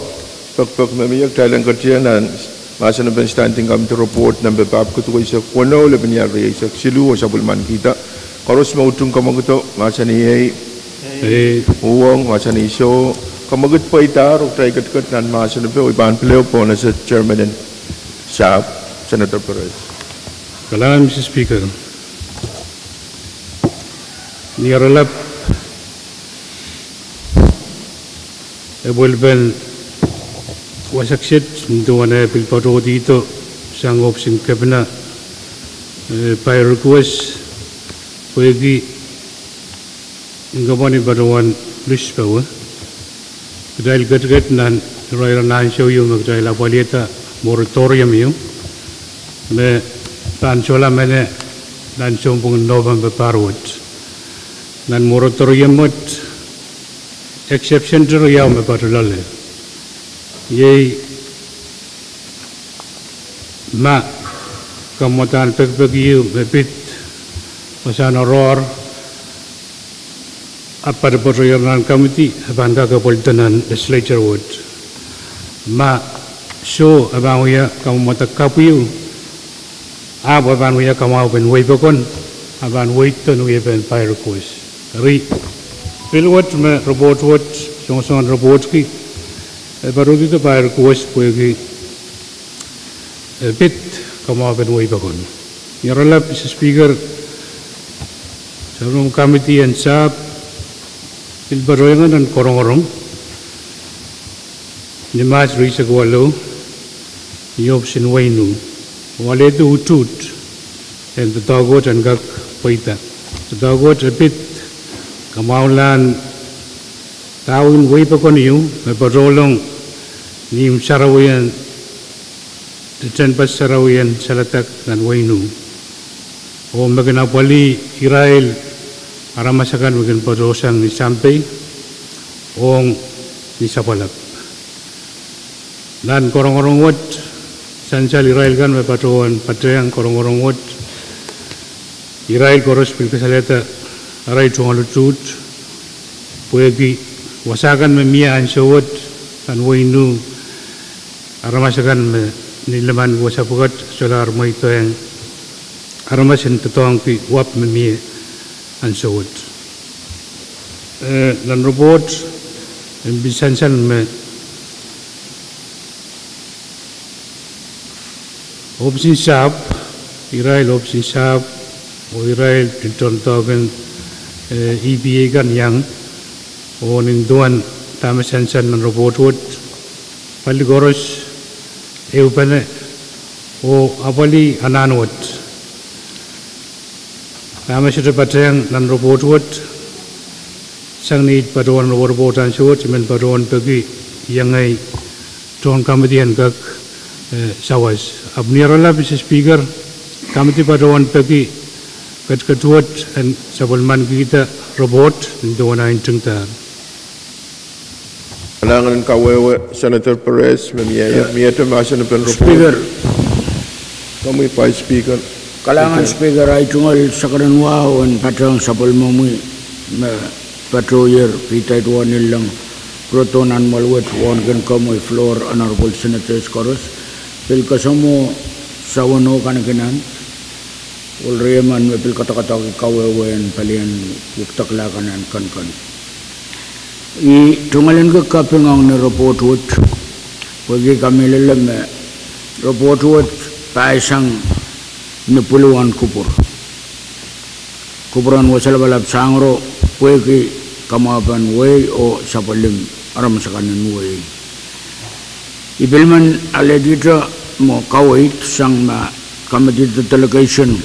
pekpek me mie, kitail en ketin nan mahsen en standing committee report nempe papkid duweisek weneu, lepin iar rieisek siluh, oh sapwellimanikihda. Koaros me utung kamwekido mahsanih ei. Ei. Uhwong, mahsanih soh. Kamwekid pweida, rukta iketiket nan mahsen en pil, I pahn pil ehu pohnese chairman en sahpw, Senator Perez. Kalahngan, Mister Speaker. Ni aralap, e pwelpen wasa kiset nin duwen e pil patohdido sang ohpis en kepina, eh, by request, pwehki en kopwani patohwan lis powe. Kitail ketiket nan irair en ansou ieu me kitail apwalihada moratorium ieu me pahn sohla mene nan sounpwong en November pahr wet. Nan moratorium wet, exception te riau me patoh loale. Iei ma kamwadahn pekipeki ieu me pid wasahn oaroahr, a patopato ier nan committee, a pahn kak apwalida nan legislature wet. Ma soh, a pahn wia kamwadahn kapw ieu, ahpw a pahn wia kamwahupen weipokon, a pahn weidda ni wiepen by request. Eri, pil wet me report wet, songosong en report ki, e patohdido by request pwehki e pid kamwahupen weipokon. Ni aralap, Mister Speaker, sapwellimomwi committee en sahpw pil patohwan nan korongorong ni March rieisek waluh, ni ohpis en wehin U, oh alehdi utuht en doadoahk wet en kak pweida. Doadoahk wet e pid kamwahulahn dahwen weipokon ieu me patohlong ni imw sarawien de tehnpas sarawien saledek nan wehin U, oh me kin apwalih irail aramas akan me kin patohsang ni sampei ong ni sapwalap. Nan korongorong wet, sansal irail kan me patohwan patehng korongorong wet, irail koaros pil kasalehda arail tungoal utuht, pwehki wasa kan me mie ansou wet nan wehin U, aramas akan me ni limanki wasa pwukat solahr mweidohng aramas en doadoahngki wahpw me mie ansou wet. Eh, nan report, en pil sansal me ohpis en sahpw, irail ohpis en sahpw, oh irail pil tohndoahk en, eh, E P A kan iang, oh nin duwen dahme sansal nan report wet, pali koaros ehupene, oh apwalih anahn wet. Dahme sohte patehng nan report wet, sang ni patohwan report ansou wet, I men patohwan peki iengei tohn committee en kak, eh, sawas. Ahpw ni aralap, Mister Speaker, committee patohwan peki ketiket wet en sapwellimanikihda report nin duwen ah ntingdahr. Kalahngan en kawehwe Senator Perez, me mie, miehte mahsen en report. Speaker. Komwi Vice Speaker. Kalahngan Speaker, ahi tungoal sakaren wahu en patehng sapwellimomwi me patohier, pid ahi duwen ngihleng pwurodo nan mwoahl wet, wauneki komwi floor, honorable senators koaros, pil kasamwo Sawano Kanikinan, ohl riemen me pil kadakedoaki kawehwe en palien wekidekla kan en keniken. I tungoal en kak kaping ong ni report wet, pwehki I kamehlele me report wet pahisang ni pwuluhwen kupwur. Kupwuren Wasa Lapalap Sangro, pwehki kamwahupen wehi oh sapwellim aramas akan en wehi. I pil men alehdihte mwo kaweid sang ma committee de delegation,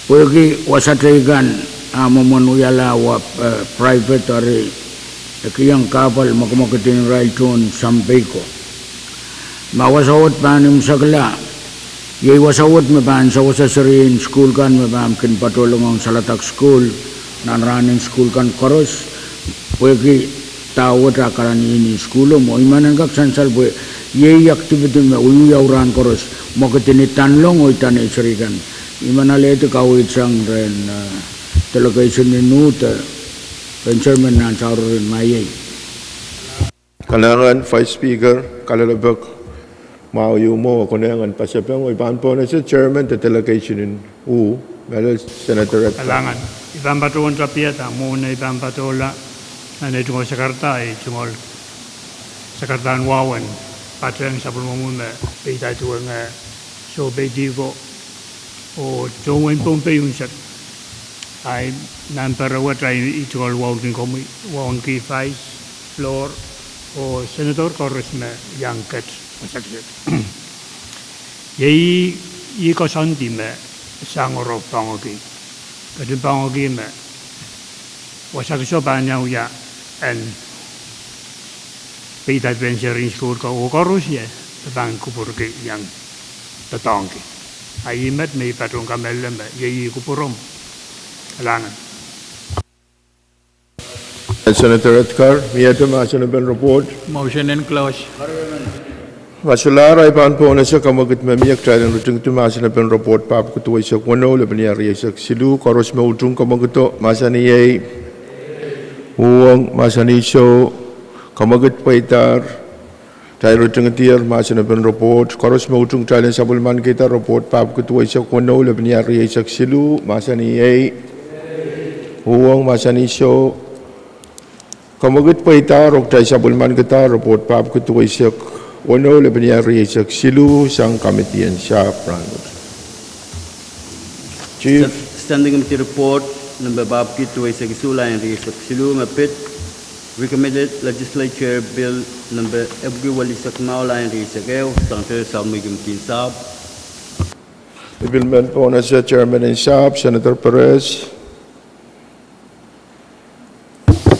pwehki wasa teikan a mwomwen wiahla wahpw, eh, private, eri e kihong kahpwal mwekimwekid en irail tohn sampei ko. Ma wasa wet pahn imwisekla, iei wasa wet me pahn sewese serien sukuhl kan me pahn kin patohlong ong saledek sukuhl nan rahnen sukuhl kan koaros, pwehki dahwet a karanih ni sukuhl o mwo. I men en kak sansal pwe iei activity me wiewia rahn koaros, mwekid en idanlong oh idanei seri kan. I men alehdi kaweid sang rehn, eh, delegation en U de rehn chairman nan saureren maiei. Kalahngan Vice Speaker, kalelapak mwahu ieu mwo, konehng en pasapeng, oh I pahn pohnese chairman de delegation en U, mehlel Senator Epstein. Kalahngan. I pahn patohwan tapiada mwohn ei pahn patohla Nan ei tungoal sakarada, ei tungoal sakarada en wahu en patehng sapwellimomwi me peidada duwen, eh, sohpeidi ko, oh tohn wehin Pohnpei unsek. Ahi nan pere wet ahi tungoal wauneki komwi, wauneki vice, floor, oh senator koaros me iang ket wasa kiset. Iei, iei koasoandi me sang oro poahngoki. Ketin poahngoki me wasa kiso pahn iang wia en peidada duwen serien sukuhl ko, oh koaros ie pahn kupwurki iang doadoahngki. A ih met me I patohwan kamehlele me iei kupwuromw. Kalahngan. Senator Edgar, miehte mahsen en report. Motion en close. Ma solahr, I pahn pohnese kamwekid me mie kitail en ritingdi mahsen en report, pahpwiki duweisek weneu, lepin iehr rieisek siluh. Koaros me utung kamwekido, mahsanih ei. Uhwong, mahsanih soh. Kamwekid pweidahr. Kitail ritingdier mahsen en report. Koaros me utung kitail en sapwellimanikihda report, pahpwiki duweisek weneu, lepin iehr rieisek siluh, mahsanih ei. Uhwong, mahsanih soh. Kamwekid pweidahr, oh kitail sapwellimanikihda report, pahpwiki duweisek weneu, lepin iehr rieisek siluh, sang kamidi en sahpw rahnwet. Chief. Stand-, Standing Committee Report, nempe pahpwiki duweisek isuh, lain rieisek siluh, me pid Recommended Legislature Bill nempe epwiki welisek mwahu, lain rieisek ehu, sang te sapwellimomwi komidi en sahpw. I pil men pohnese chairman en sahpw, Senator Perez.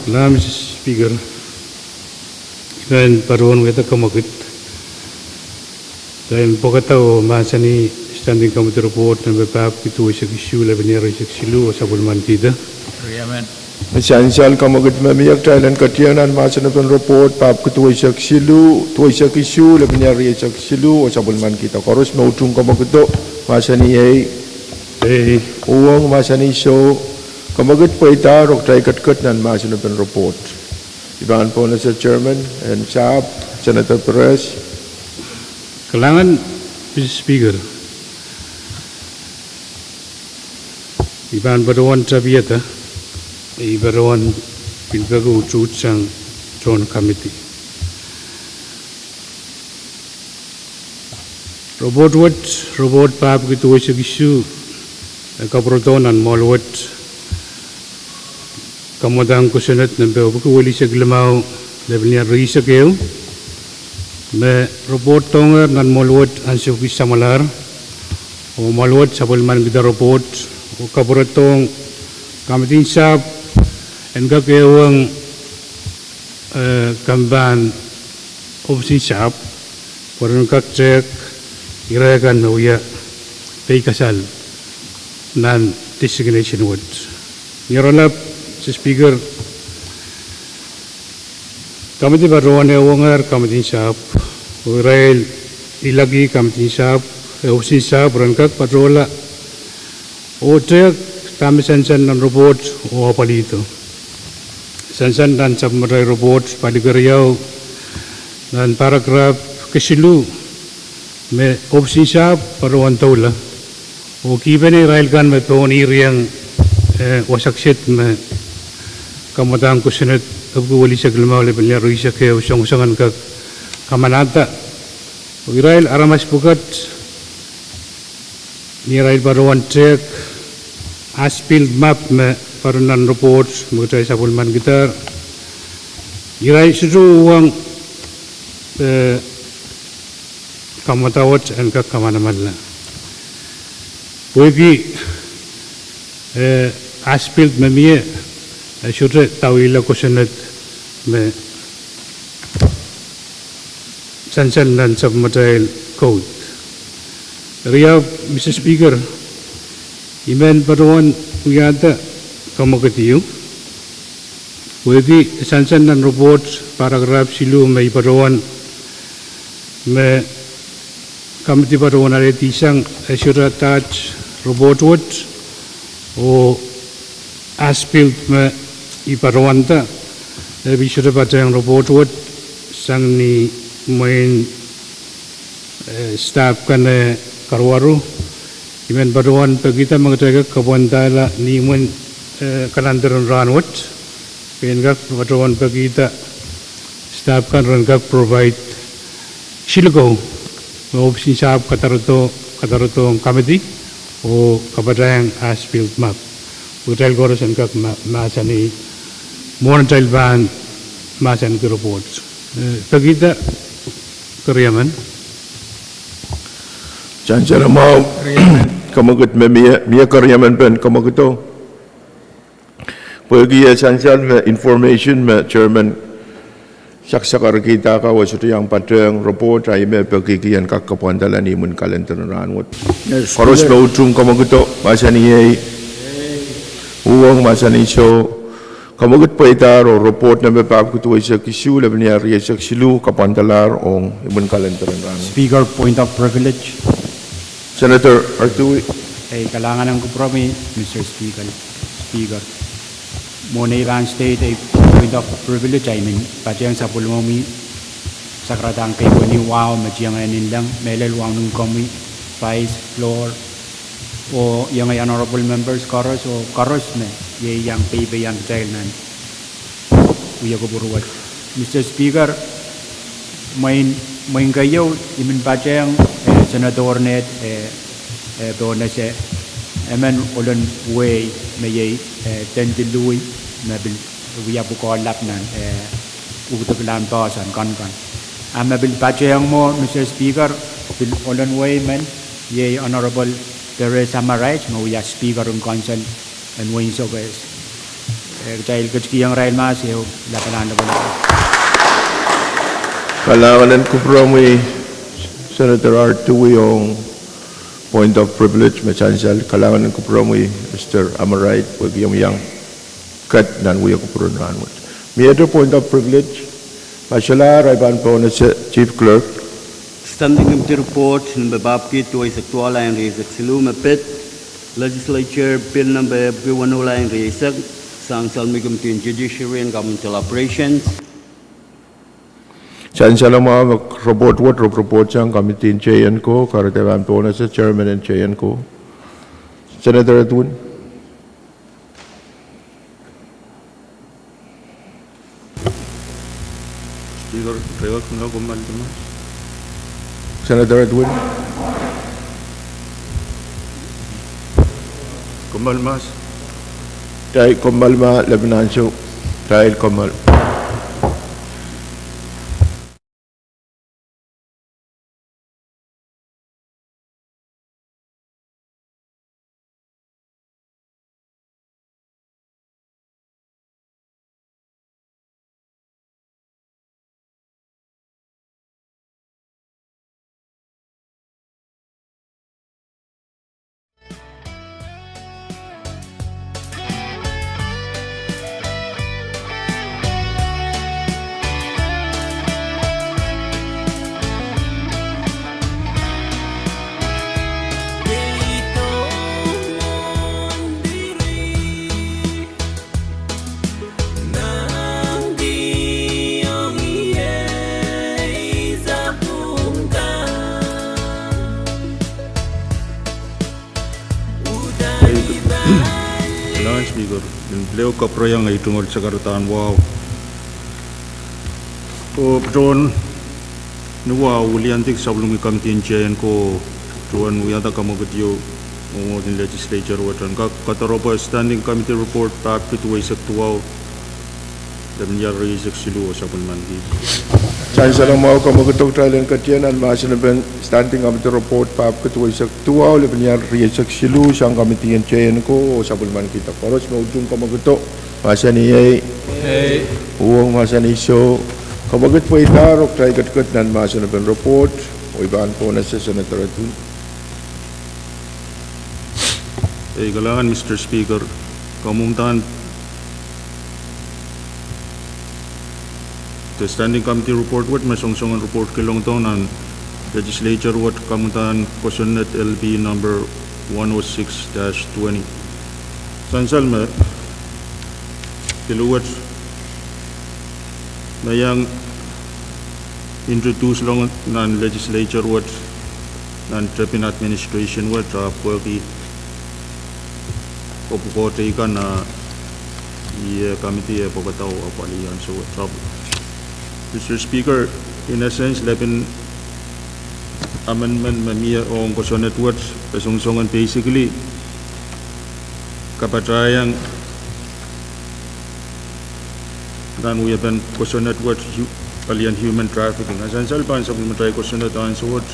Kalahngan, Mister Speaker. I men patohwan wiahda kamwekid en pwekada oh mahsanih Standing Committee Report nempe pahpwiki duweisek isuh, lepin iehr rieisek siluh, oh sapwellimanikihda. Sansal kamwekid me mie kitail en ketieng nan mahsen en report, pahpwiki duweisek siluh, duweisek isuh, lepin iehr rieisek siluh, oh sapwellimanikihda. Koaros me utung kamwekido, mahsanih ei. Ei. Uhwong, mahsanih soh. Kamwekid pweidahr, oh kitail ketiket nan mahsen en report. I pahn pohnese chairman en sahpw, Senator Perez. Kalahngan, Mister Speaker. I pahn patohwan tapiada, I patohwan pil peki utuht sang tohn kamidi. Report wet, report pahpwiki duweisek isuh, e kapwuredo nan mwoahl wet kamwadang kosonned nempe epwiki welisek limau, lepin iehr rieisek ehu, me report dohngehr nan mwoahl wet ansou kis samwalahr, oh mwoahl wet sapwellimanikihda report, oh kapwuredohng kamidi en sahpw en kak ehuong, eh, kempen ofis en sahpw, pwe ren kak tehk ire kan me wia peikasal nan designation wet. Ni oaralap, Mister Speaker, kamidi patohwan ehuongehr kamidi en sahpw, oh irail ilaki kamidi en sahpw, eh, ofis en sahpw ren kak patohla oh tehk dahme sansal nan report oh apwalihdo. Sansal nan sapwellimatail report, pali keriau, nan paragraph kesiluh, me ofis en sahpw patohwan doula oh kihpene irail kan me pohnirihong, eh, wasa kiset me kamwadang kosonned epwiki welisek limau, lepin iehr rieisek ehu, songosong en kak kamanahda. Oh irail aramas pwukat, ni arail patohwan tehk as-built map me patohwan nan report me kitail sapwellimanikidahr, irail sohte uhwong, eh, kamwadang wet en kak kamanamanla. Pwehki, eh, as-built me mie, eh, sohte dauihla kosonned me sansal nan sapwellimatail code. Riau, Mister Speaker, I men patohwan wiahda kamwekid ieu, pwehki sansal nan report paragraph siluh me I patohwan, me kamidi patohwan alehdi sang, eh, sohte attach report wet, oh as-built me I patohwanda, eh, pil sohte patehng report wet sang ni mwein, eh, stahpw kan, eh, karuwaru. I men patohwan pekihda me kitail kak kapwandahla ni imwin, eh, calendar en rahnwet. Ken kak, patohwan pekihda staff kan ren kak provide siluko me ohpis en sahpw kadarodo, kadarodohng committee oh kapatahiong as-built map. Pwe kitail koaros en kak ma-, mahsanih mwohn atail pahn mahsanihki report. Eh, pekihda, keriemen. Sansal mwahu, kemwekid me mie, mie keriemen pen kemwekido. Pwehki e sansal me information me chairman saksakarkihda ka e sohte iang patehng report, a ih me pekihki en kak kapwandala ni imwin kalender en rahnwet. Koaros me utung kemwekido, mahsanih ei. Uhwong, mahsanih soh. Kemwekid pweidahr oh report nempe pahpwiki duweisek isuh, lepin iar rieisek siluh, kapwandalahr ong imwin kalender en rahnwet. Speaker, point of privilege. Senator Artui. Ei kalahngan en kupwuromwi, Mister Speaker. Speaker. Mwohn ei pahn state ei point of privilege, I mean, patehng sapwellimomwi, sakaradahn keieu ni wahu me tiengehn inleng, mehlel wauneki komwi, Vice, Floor, oh iengei honorable members koaros, oh koaros me iei iang peipeiong kitail nan wia kupwur wet. Mister Speaker, mwein, mwein keieu I men patehng, eh, Senator Ned, eh, eh, Pohnese, emen ohlen wehi me iei, eh, Tendilui, me pil wia pwukoa lap nan, eh, Ukdek Land Poahsoan Konkon. A me pil patehng mwo, Mister Speaker, pil ohlen wehi men, iei Honorable Theresa Marait, me wia Speaker en Council en Wein Sokehs. Eh, kitail ketikihong irail mahs ehu, lapalahn lapalahn. Kalahngan en kupwuromwi, Senator Artui, ong point of privilege me sansal. Kalahngan en kupwuromwi, Mister Amarait, pwehki omw iang ket nan wia kupwur en rahnwet. Miehte point of privilege, ma solahr, I pahn pohnese Chief Clerk. Standing Committee Report nempe pahpwiki duweisek duwau, lain rieisek siluh, me pid Legislature Bill nempe epwiki weneu, lain rieisek, sansal me Committee en Judiciary and Governmental Operations. Sansal mwahu, me report wet, rep-, report sang Committee en J N ko, kahrehda pahn pohnese Chairman en J N ko. Senator Edwin. Speaker, rehkak, kommoal mahs. Senator Edwin. Kommoal mahs. Kitail kommoal mahs, lepin ansou. Kitail kommoal. Kalahngan Speaker, I pil kapwurehiong ei tungoal sakaradahn wahu. Oh patohwan ni wahu, wiliandi sapwellimomwi Committee en J N ko, patohwan wiahda kemwekid ieu mwomwohd en Legislature wet en kak kadaropwe Standing Committee Report pahpwiki duweisek duwau, lepin iar rieisek siluh, oh sapwellimaniki. Sansal mwahu, kemwekid, kitail en ketin nan mahsen en Standing Committee Report pahpwiki duweisek duwau, lepin iar rieisek siluh, sang Committee en J N ko, oh sapwellimanikihda. Koaros me utung kemwekido, mahsanih ei. Ei. Uhwong, mahsanih soh. Kemwekid pweidahr oh kitail ketiket nan mahsen en report, oh I pahn pohnese Senator Edwin. Ei kalahngan Mister Speaker, kamwomwdahn de Standing Committee Report wet me songosong en report kilongdohng nan Legislature wet, kamwomwdahn kosonned L P number one oh six dash twenty. Sansal me pil wet me iang introduce ong nan Legislature wet, nan tepin administration wet, ahpw pwehki kopwukohte kan, ah, Ie, committee e pwekada oh apwalih ansou wet. Mister Speaker, in essence, lepin amendment me mie ong kosonned wet, e songosongen basically kapatahieng nan wiepen kosonned wet, hu-, pelien human trafficking. A sansal pahn sapwellimatail kosonned ansou wet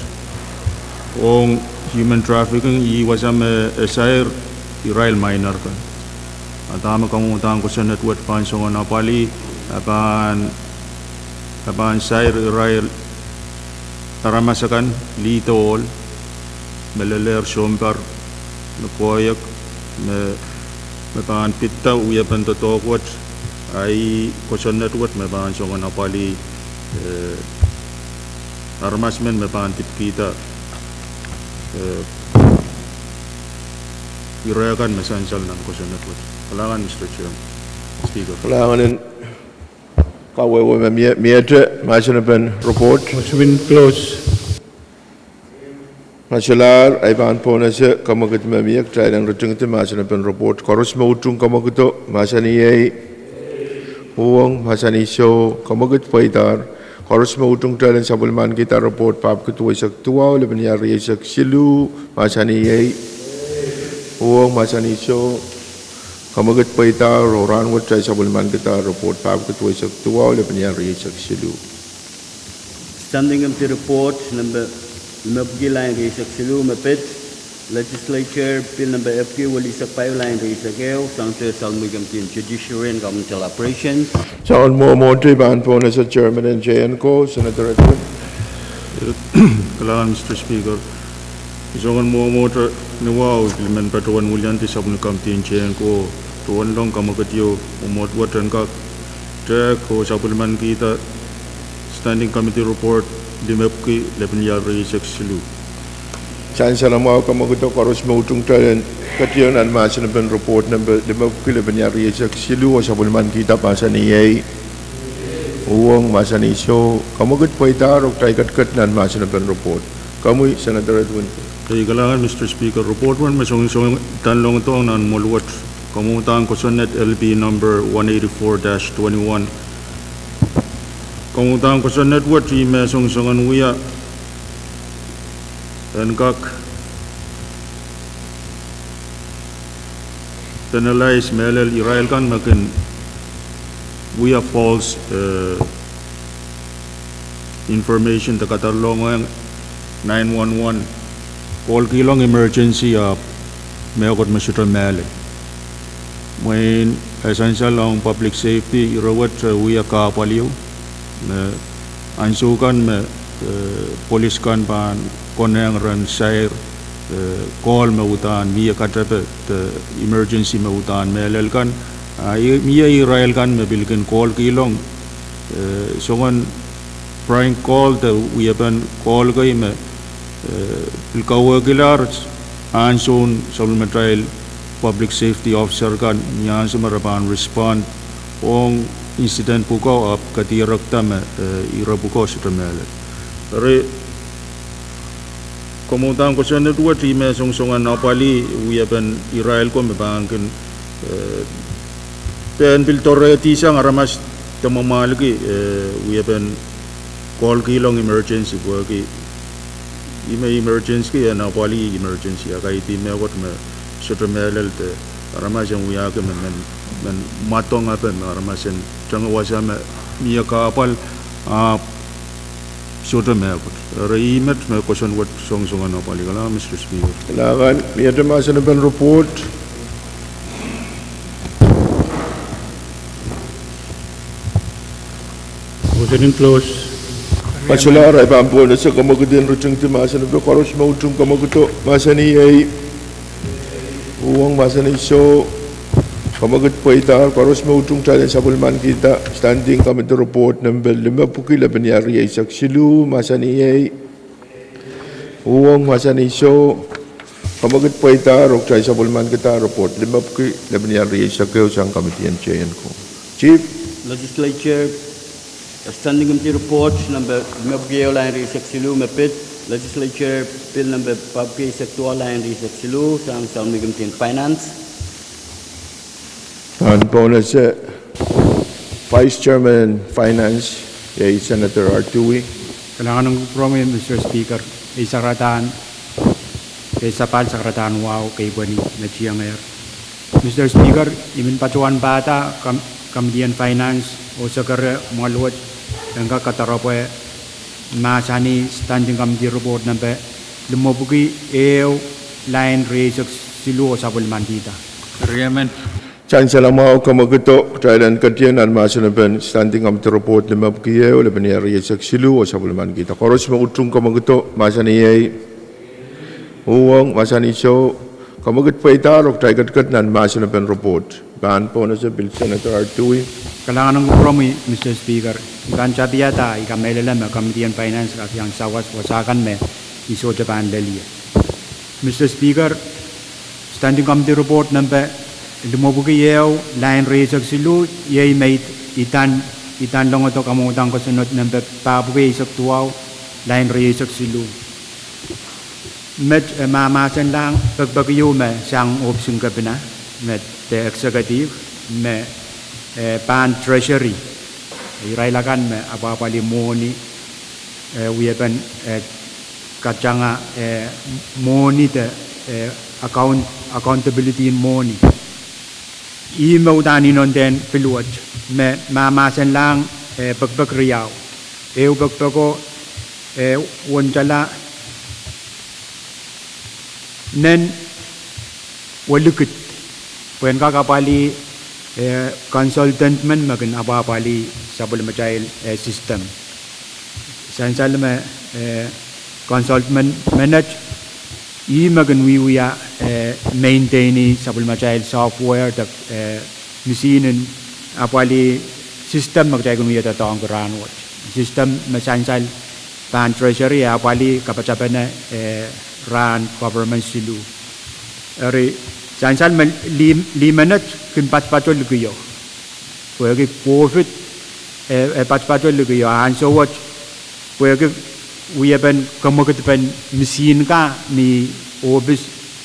ong human trafficking, ih wasa me e sair irail minor kan. A dahme kamwadang kosonned wet pahn songen apwalih, a pahn, a pahn sair irail aramas akan, lihdo ohl, me lelehr sounpar, me koahiek, me, me pahn pidda wiepen doadoahk wet, a ih kosonned wet me pahn songen apwalih, eh, aramas men me pahn pidkihda, eh, ire kan me sansal nan kosonned wet. Kalahngan, Mister Chair, Speaker. Kalahngan en kawehwe me mie, miehte mahsen en report. Motion close. Ma solahr, ahi pahn pohnese kamwekid me mie, kitail en ritingdi mahsen en report. Koaros me utung kamwekido, mahsanih ei. Uhwong, mahsanih soh. Kamwekid pweidahr. Koaros me utung kitail en sapwellimankihda report, pahpwiki duweisek duwau, lepin iar rieisek siluh, mahsanih ei. Uhwong, mahsanih soh. Kamwekid pweidahr, oh rahnwet kitail sapwellimankihda report, pahpwiki duweisek duwau, lepin iar rieisek siluh. Standing Committee Report, nempe limepwiki, lain rieisek siluh me pid. Legislature Bill nempe epwiki welisek pahieu, lain rieisek ehu, sang Committee on Judiciary and Governmental Operations. Soangen mwomwohte I pahn pohnese Chairman en J N ko, Senator Edwin. Kalahngan, Mister Speaker. Soangen mwomwohte ni wahu I pil men patohwan wiliandi sapwni Committee en J N ko, tohn long kamwekid ieu, mwomwohd wet en kak tehk oh sapwellimankihda Standing Committee Report limepwiki, lepin iar rieisek siluh. Sansal mwahu kamwekido, koaros me utung kitail en ketieu nan mahsen en report nempe limepwiki, lepin iar rieisek siluh, oh sapwellimankihda, mahsanih ei. Uhwong, mahsanih soh. Kamwekid pweidahr, oh kitail ketiket nan mahsen en report. Komwi, Senator Edwin. Ei, kalahngan, Mister Speaker. Report wet me songosong, tanlongdohng nan mwohn wet, kamwadang kosonned L P number one eighty-four dash twenty-one. Kamwadang kosonned wet ih me songosongen wia en kak penalize mehlel irail kan me kin wia false, eh, information de kadarlong nine one one, kohlkihlang emergency ahpw mehkot me sohte mehlel. Mwein e sansal ong public safety, ire wet e wia kahpwal ieu, me ansou kan me, eh, polis kan pahn konehng ren sair, eh, call me uhdahn mie katepe de emergency me uhdahn mehlel kan, a i-, mie irail kan me pil kin kohlkihlang, eh, soangen prank call de wiepen call kei me, eh, pil kawehkilahr ansoun sapwellimatail public safety officer kan ni ansou me re pahn respond ong incident pwuko ahpw kadirekda me, eh, ire pwuko sohte mehlel. Eri kamwadang kosonned wet ih me songosongen apwalih wiepen irail ko me pahn kin, eh, pahn pil doarehdihsang aramas de mwamwahlki, eh, wiepen kohlkihlang emergency pwehki ih me emergency ki en apwalih emergency, a kaidehn mehkot me sohte mehlel de aramas en wiahki me men, men mwadong ape me aramas en tenge wasa me mie kahpwal, a sohte mehkot. Eri ih met me kosonned wet songosongen apwalih. Kalahngan, Mister Speaker. Kalahngan, miehte mahsen en report. Motion close. Ma solahr, ahi pahn pohnese kamwekid en ritingdi mahsen en report. Koaros me utung kamwekido, mahsanih ei. Uhwong, mahsanih soh. Kamwekid pweidahr, koaros me utung kitail en sapwellimankihda Standing Committee Report nempe limepwiki, lepin iar rieisek siluh, mahsanih ei. Uhwong, mahsanih soh. Kamwekid pweidahr, oh kitail sapwellimankihda report limepwiki, lepin iar rieisek ehu, sang Committee en J N ko. Chief. Legislature Standing Committee Report nempe limepwiki ehu, lain rieisek siluh me pid. Legislature Bill nempe pahpwiki eisek duwau, lain rieisek siluh, sang Committee en Finance. Nan pohnese, Vice Chairman Finance, iei Senator Artui. Kalahngan en kupwuromwi, Mister Speaker, ei sakaradahn, ei sapahl sakaradahn wahu keipweni me tiengehr. Mister Speaker, I men patohwan pahda kam-, Committee on Finance oh sekere mwoal wet en kak kadaropwe mahsanih Standing Committee Report nempe limepwiki ehu, lain rieisek siluh oh sapwellimanikihda. Riemen. Sansal mwahu, kamwekid, kitail en ketieng nan mahsenepen Standing Committee Report limepwiki ehu, lepin rieisek siluh oh sapwellimanikihda. Koaros me utung kamwekid, mahsanih iei uhwong, mahsanih soh. Kamwekid pweidahr oh kitail ketiket nan mahsenepen report. Pahn pohnese pil Senator Artui. Kalahngan en kupwuromwi, Mister Speaker, I pahn tapihada, I kamehlele me Committee on Finance kak iang sawas wasa kan me I sohte pahn lel ie. Mister Speaker, Standing Committee Report nempe limepwiki ehu, lain rieisek siluh, iei me I, I pahn, I pahn longodo kamwadang kosonned nempe pahpwiki eisek duwau, lain rieisek siluh. Met, eh, mahmahsenlahng pekipek ieu me sang ohpis en kepina, met, eh, executive, me, eh, pahn Treasury, irail akan me apwahpwalih mwohni, eh, wiepen, eh, katanga, eh, mwohni de, eh, account-, accountability en mwohni. Ih me uhdahn inenen pil wet, me mahmahsenlahng, eh, pekipek riau. Ehu pekipeko, eh, wentala nen welikid, pwehn kak apwalih, eh, consultant men me kin apwahpwalih sapwellimatail, eh, system. Sansal me, eh, consultant men, menet, ih me kin wiewia, eh, maintain-i sapwellimatail software de, eh, misihn en apwalih system me kitail kin wie doadoahngki rahnwet. System me sansal pahn Treasury e apwalih kapatapene, eh, rahn government siluh. Eri sansal me lih, lih menet kin patopato likio. Pwehki COVID, eh, eh, patopato likio ansou wet, pwehki wiepen kamwekidpen misihn ka ni ohpis,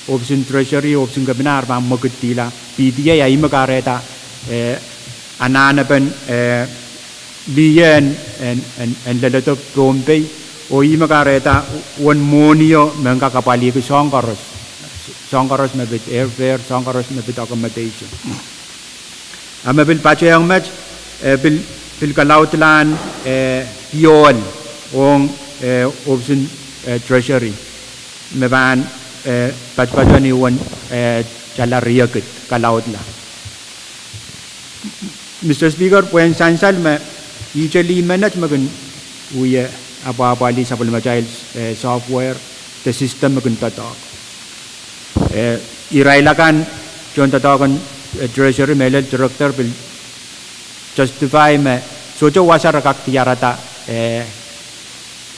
ohpisin Treasury, ohpisin kepina, re pahn mwekidkihla P D A, a ih me kahrehda, eh, anahnepen, eh, lih en, en, en, en leledo Pohnpei, oh ih me kahrehda uwen mwohnio me kak apwalihki soahng koaros. Soahng koaros me pid airfare, soahng koaros me pid accommodation. A me pil patehng met, eh, pil, pil kalaudlahn, eh, piohl ong, eh, ohpisin, eh, Treasury me pahn, eh, patopato ni uwen, eh, tala riekid kalaudla. Mister Speaker, pwehn sansal me ihte lih menet me kin wie apwahpwalih sapwellimatail, eh, software de system me kin doadoahk. Eh, irail akan tohndoadoahk en, eh, Treasury, mehlel Director pil justify me sohte wasa re kak diarada, eh,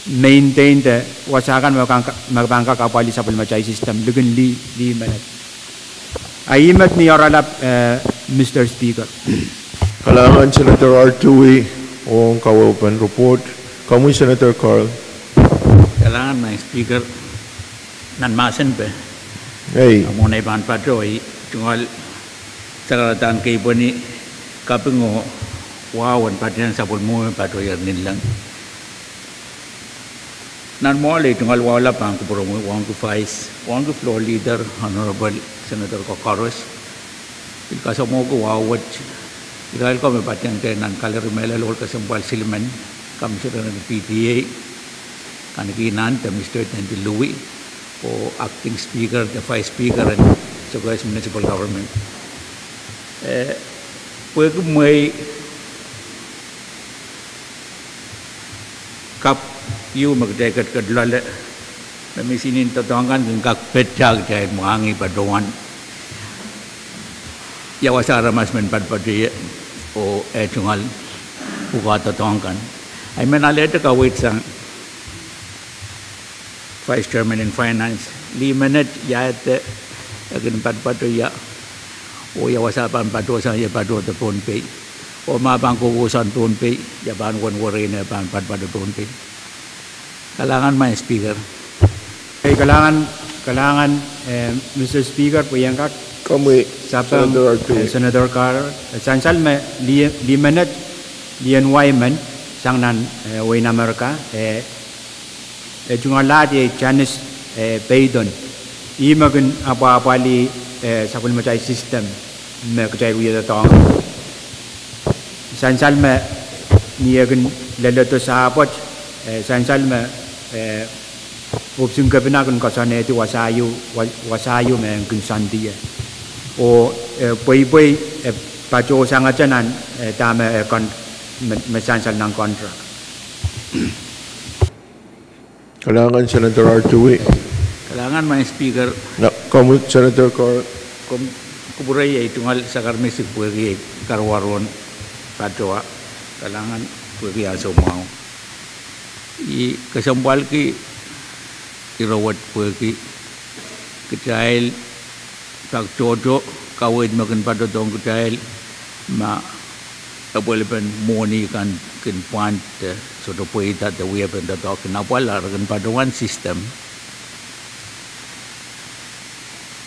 maintain de wasa kan me pahn ka-, me pahn kak apwalih sapwellimatail system likin lih, lih menet. A ih met ni oaralap, eh, Mister Speaker. Kalahngan Senator Artui ong kawehwehpen report. Komwi Senator Carl. Kalahngan Madam Speaker, nan mahsen pwe, ei, mwohn ei pahn patohwan tungoal sakaradahn keipweni kaping oh wahu en patehng sapwellimomwi patohier ninleng. Nan mwoahl ei tungoal wahu lap pahn kupwuromwi, wauneki Vice, wauneki Floor Leader, Honorable Senator ko koaros, pil kasamwohki wahu wet irail ko me patehngte nan kalari mehlel ohl kesempwal silimen, Commissioner en P D A, Kahneki Nandi, Mister Tendilui, oh Acting Speaker de Vice Speaker en Sokohs Municipal Government. Eh, pwehki mwehi kapw ieu me kitail ketiket loale, me misihn en doadoahk kan kin kak pid, kitail mwahngih patohwan ia wasa aramas men patpato ie oh eh tungoal pwukoa doadoahk kan. I men alehdi kaweid sang Vice Chairman en Finance, lih menet ia ede e kin patpato ia, oh ia wasa pahn patohsang ie patohdo Pohnpei, oh ma pahn kohkohsang Pohnpei, ia pahn wen werein e pahn patpato Pohnpei. Kalahngan Madam Speaker. Ei, kalahngan, kalahngan, eh, Mister Speaker, pwe I en kak Sapeng, Senator Carr, e sansal me lih, lih menet, lih en wai men, sang nan, eh, wehin Amerika, eh, e tungoal ahd iei Janice, eh, Payton. Ih me kin apwahpwalih, eh, sapwellimatail system me kitail wia doadoahk. Sansal me ni eh kin leledo sahpwet, eh, sansal me, eh, Ohpis en Kepina kin koasoanehdi wasa ieu, wa-, wasa ieu me e kin soandier. Oh, eh, pweipwei, eh, patohsang ete nan, eh, dahme, eh, kon-, me, me sansal nan contract. Kalahngan Senator Artui. Kalahngan Madam Speaker. Komw, Senator Carr. Komw, kupwure iei tungoal sakarmesik pwehki ei karuwaru en patohwan. Kalahngan pwehki ansou mwahu. I kesempwalki ire wet pwehki kitail kak tohto kaweid me kin patohdohng kitail ma epwelipen mwohni kan kin pwand, eh, sohte pweida de wiepen doadoahk kin apwal, re kin patohwan system.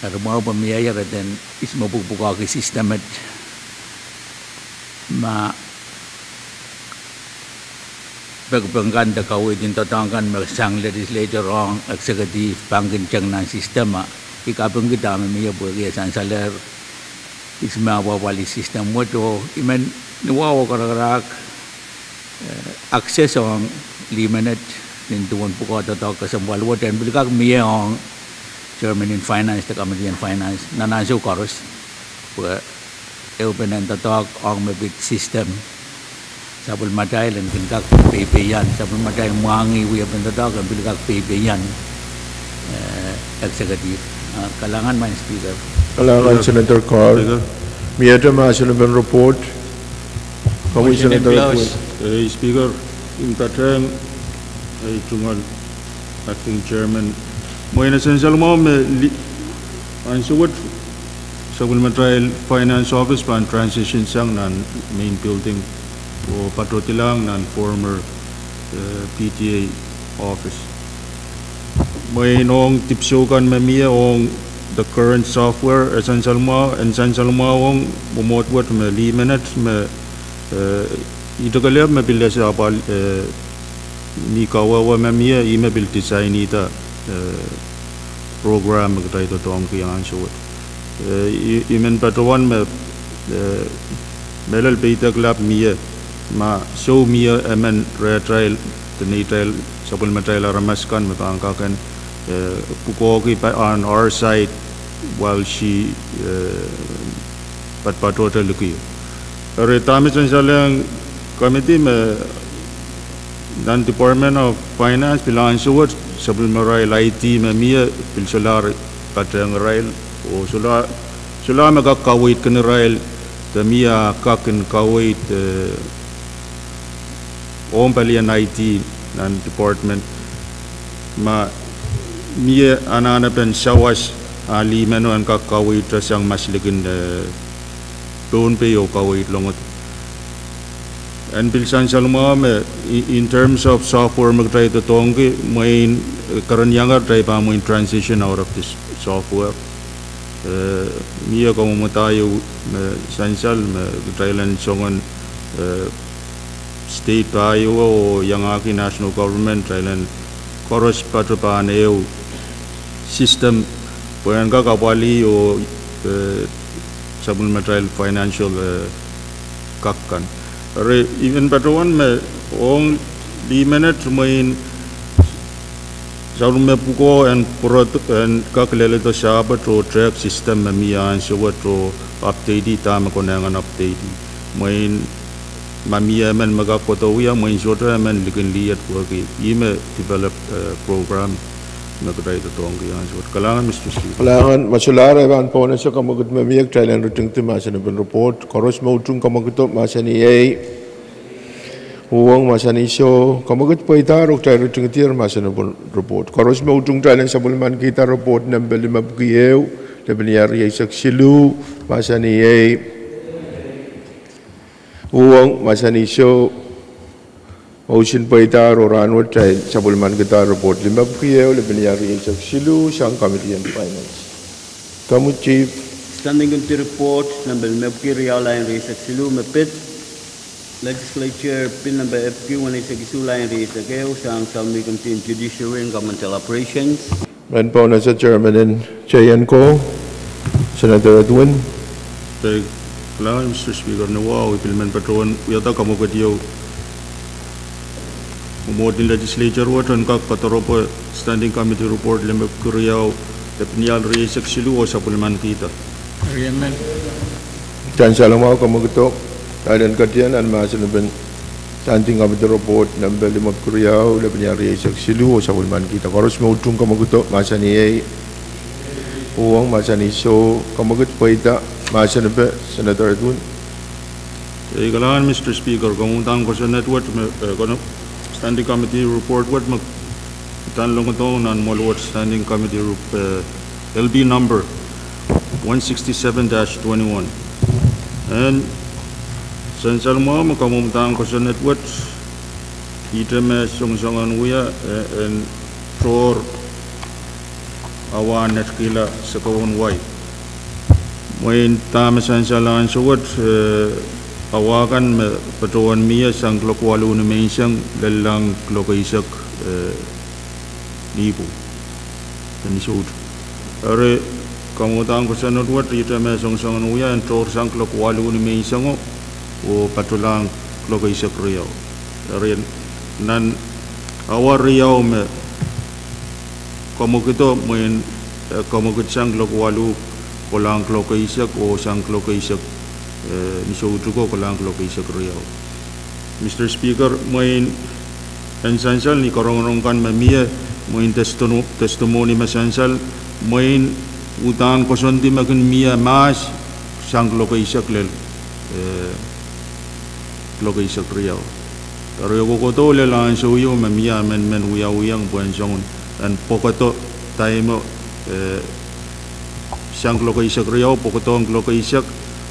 Eri mwahu pwe mie ire eden ihs me pwukpwukoahki system et ma pekipek kan de kaweid en doadoahk kan me sang legislature ong executive pahn kin teng nan system, a I kapingki dahme mie pwehki e sansalehr ihs me apwahpwalih system wet oh I men ni wahu oh karakarahk, eh, access ong lih menet nin duwen pwukoa doadoahk kesempwal wet en pil kak mie ong Chairman en Finance de Committee en Finance nan ansou koaros. Pwe ehupenen doadoahk ong me pid system, sapwellimatail en kin kak peipeian, sapwellimatail mwahngih wiepen doadoahk en pil kak peipeian, eh, executive. Ah, kalahngan Madam Speaker. Kalahngan Senator Carr. Miehte mahsen en report. Komw, Senator Artui. Eh, Speaker, I patehng ei tungoal Acting Chairman. Mwein e sansal mwahu me lih, ansou wet sapwellimatail Finance Office pahn transition sang nan main building oh patohdilahng nan former, eh, P T A office. Mwein ong dipwisou kan me mie ong the current software, e sansal mwahu, en sansal mwahu ong mwomwohd wet me lih menet me, eh, itekelep me pil ese apwal, eh, ni kawehwe me mie, ih me pil design-ida, eh, program me kitail doadoahngki ansou wet. Eh, I, I men patohwan me, eh, mehlel peidek lap mie, ma sou mie emen rehtail, de neitail, sapwellimatail aramas kan me pahn kak en, eh, pwukoahki on our side while she, eh, patpatohte liki. Eri dahme sansalehng committee me nan Department of Finance pil ansou wet sapwellimarail I T me mie pil solahr patehng irail, oh sola, solahr me kak kaweid kin irail, de mie ah kak kin kaweid, eh, ong palien I T nan department. Ma mie anahnepen sawas ah lih meno en kak kaweid sang maslikin, eh, Pohnpei oh kaweid longed. En pil sansal mwahu me, in terms of software me kitail doadoahngki, mwein, eh, kerenieng kitail pahn mwein transition out of this software. Eh, mie kamwomwada ieu me sansal me kitail en soangen, eh, state pahieu oh iangahki national government, kitail en koaros patohwan ehu system pwe en kak apwalih oh, eh, sapwellimatail financial, eh, kak kan. Eri I men patohwan me ong lih menet mwein sapwellime pwukoa en pwurodo, en kak leledo sahpwet oh track system me mie ansou wet oh update-i dahme konehng en update-i. Mwein ma mie emen me kak kohdo wia, mwein sohte emen likin lihed pwehki ih me develop, eh, program me kitail doadoahngki ansou wet. Kalahngan Mister Speaker. Kalahngan, ma solahr e pahn pohnese kamwekid me mie, kitail en ritingdi mahsen en report. Koaros me utung kamwekido mahsanih ei. Uhwong mahsanih soh. Kamwekid pweidahr oh kitail ritingdier mahsen en report. Koaros me utung kitail en sapwellimankihda report nempe limepwiki ehu, lepin ih riehsek siluh, mahsanih ei. Uhwong mahsanih soh. Moushin pweidahr oh rahnwet kitail sapwellimankihda report limepwiki ehu, lepin ih riehsek siluh, sang Committee on Finance. Komw Chief. Standing Committee Report, nempe limepwiki riau, lain rieisek siluh, me pid Legislature Bill nempe epwiki weneisek isuh, lain rieisek ehu, sang Subcommittee Judiciary and Governmental Operations. Men pohnese Chairman en J N ko, Senator Edwin. Kalahngan Mister Speaker, ni wahu I pil men patohwan wiahda kamwekid ieu. Mwomwohdiso en Legislature wet en kak koadoaropwe Standing Committee Report limepwiki riau, lepin ial rieisek siluh oh sapwellimanikihda. Sansal mwahu kamwekid, kaidehn ketiana mahsen pen Standing Committee Report nempe limepwiki riau, lepin ial rieisek siluh oh sapwellimanikihda. Koaros me utung kamwekid, mahsanih ei. Uhwong, mahsanih soh. Kamwekid pweida mahsen pen Senator Edwin. Ei, kalahngan Mister Speaker, kamwomwdahn kosonned wet me, eh, kono-, Standing Committee Report wet me uhdahn longedong nan mwoahl wet, Standing Committee Rep-, eh, L B number one sixty-seven dash twenty-one. En sansal mwahu me kamwomwdahn kosonned wet, ihte me songosong en wia, eh, en tohr awa netikihla sakaun wai. Mwein dahme sansal ansou wet, eh, awa kan me patohwan mie sang kuloak waluh nimenseng lel lahng kuloak eisek, eh, nipwu. Eri kamwomwdahn kosonned wet, ihte me songosong en wia en tohr sang kuloak waluh nimensengo oh patohlahng kuloak eisek riau. Eri nan awa riau me kamwekid, mwein, eh, kamwekid sang kuloak waluh kolahng kuloak eisek oh sang kuloak eisek, eh, ni soutuko kolahng kuloak eisek riau. Mister Speaker, mwein en sansal ni korongorong kan me mie, mwein testono-, testimony me sansal, mwein uhdahn koasoandi me kin mie mahs sang kuloak eisek lel, eh, kuloak eisek riau. Eri e kohkohdo lel ansou ieu me mie amendment wiawihong pwehn soangen en pwekada taimo, eh, sang kuloak eisek riau, pwekada ong kuloak eisek,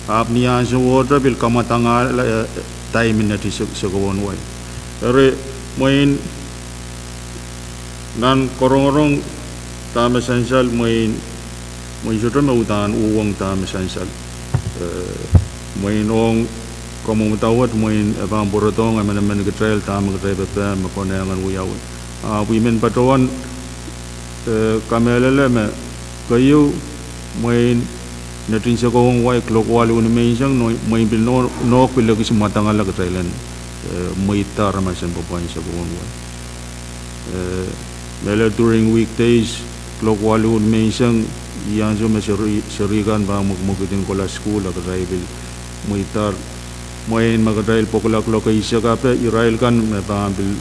ahpw ni ansowohte pil kamwadangala, eh, taim en netin sakaun wai. Eri mwein nan korongorong dahme sansal, mwein, mwein sohte me uhdahn uhwong dahme sansal. Eh, mwein ong kamwomwdahn wet, mwein e pahn pwurodohng emenemen kitail dahme kitail pepehm me konehng en wiawi. Ahpw I men patohwan, eh, kamehlele me keieu, mwein netin sakaun wai kuloak waluh nimenseng, no-, mwein pil no-, nohk pil ekis mwadangala kitail en, eh, mweidada aramas en pwopwohn sakaun wai. Eh, mehlel during weekdays, kuloak waluh nimenseng, ih ansou me seri-, seri kan pahn mwekimwekid en kohla sukuhl, a kitail pil mweidada. Mwein ma kitail pwekila kuloak eisek ape, irail kan me pahn pil,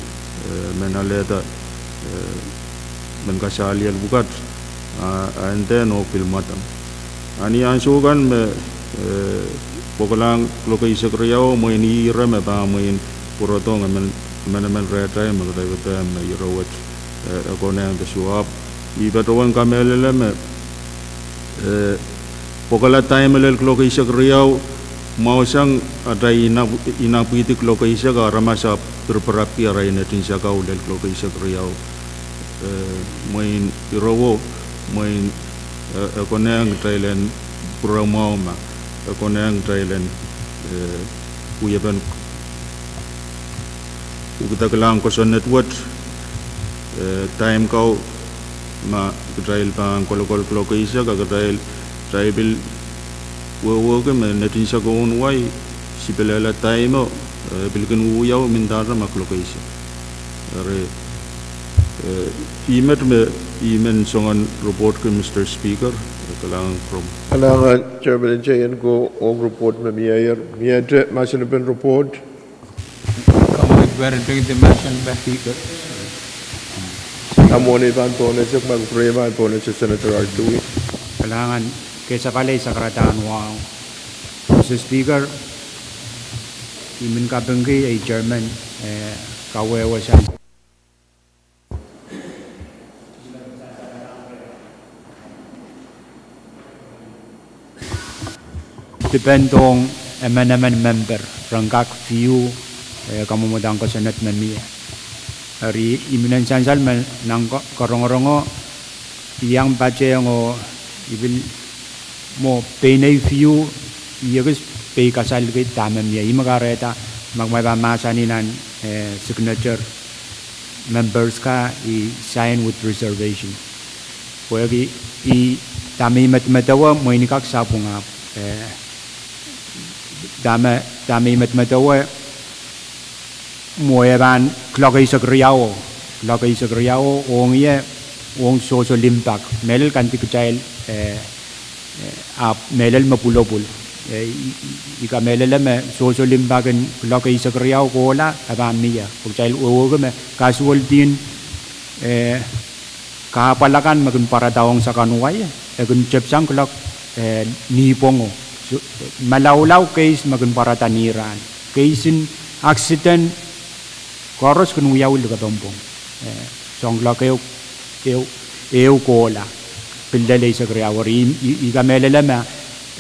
eh, men alehda, eh, men kasaliel pwukat, a, a ndahn oh pil mwadang. A ni ansou kan me, eh, pwekilang kuloak eisek riau, mwein ih ire me pahn mwein pwurodohng emen-, emenemen rehtail me kitail pepehm me ire wet, eh, e konehng de suwab. I patohwan kamehlele me, eh, pwekila taimo lel kuloak eisek riau, mwahusang atail inap-, inapwihdi kuloak eisek, aramas ahpw pirpirapki arail netin sakau lel kuloak eisek riau. Eh, mwein irowo, mwein, eh, e konehng kitail en pwuromwahu ma e konehng kitail en, eh, wiepen ukidekilahng kosonned wet, eh, taim kau ma kitail pahn kolokol kuloak eisek, a kitail, kitail pil wehwehki me netin sakaun wai, sipelehla taimo, eh, pil kin wiawi mendahte ma kuloak eisek. Eri, eh, ih met me I men soangen report ki, Mister Speaker, kalahngan. Kalahngan Chairman J N ko ong report me mieier. Miehte mahsen pen report. Kamwekid peren pekinde mahsen pen Speaker. Kamwomwen pahn pohnese, ma kupwurei pahn pohnese Senator Artui. Kalahngan, ke sapalei sakaradahn wahu. Mister Speaker, I men kapingki ei Chairman, eh, kawehwe sang dipen dohng emenemen memper ren kak view, eh, kamwomwdahn kosonned me mie. Eri I men sansal me nan ka-, karongorongo, I iang patehng oh I pil Mwo pein ei fiu, I ekis pei kasalki dahme mie. Ih me kahrehda ma kumwail pahn mahsanih nan, eh, signature members ka I sign with reservation. Pwehki I, dahme I medemedewe mwein I kak sapwung ahpw, eh, dahme, dahme I medemedewe mwo e pahn kuloak eisek riau, kuloak eisek riau ong ie, ong sohso limpoak. Mehlel kante kitail, eh, eh, ahpw mehlel me pwulopwul. Eh, I, I, I kamehlele me sohso limpoak en kuloak eisek riau kohla, e pahn mie. Pwe kitail wehwehki me kasuwedin, eh, kahpwal akan me kin pwarada ong sakau wai, e kin tepsang kuloak, eh, nipwongo. So, malaulau keis me kin pwarada ni rahn. Keisin accident koaros kin wiawi likapempwong. Eh, soang kuloak ehu, ehu, ehu kohla. Pil lel eisek riau. Eri I, I, I kamehlele me,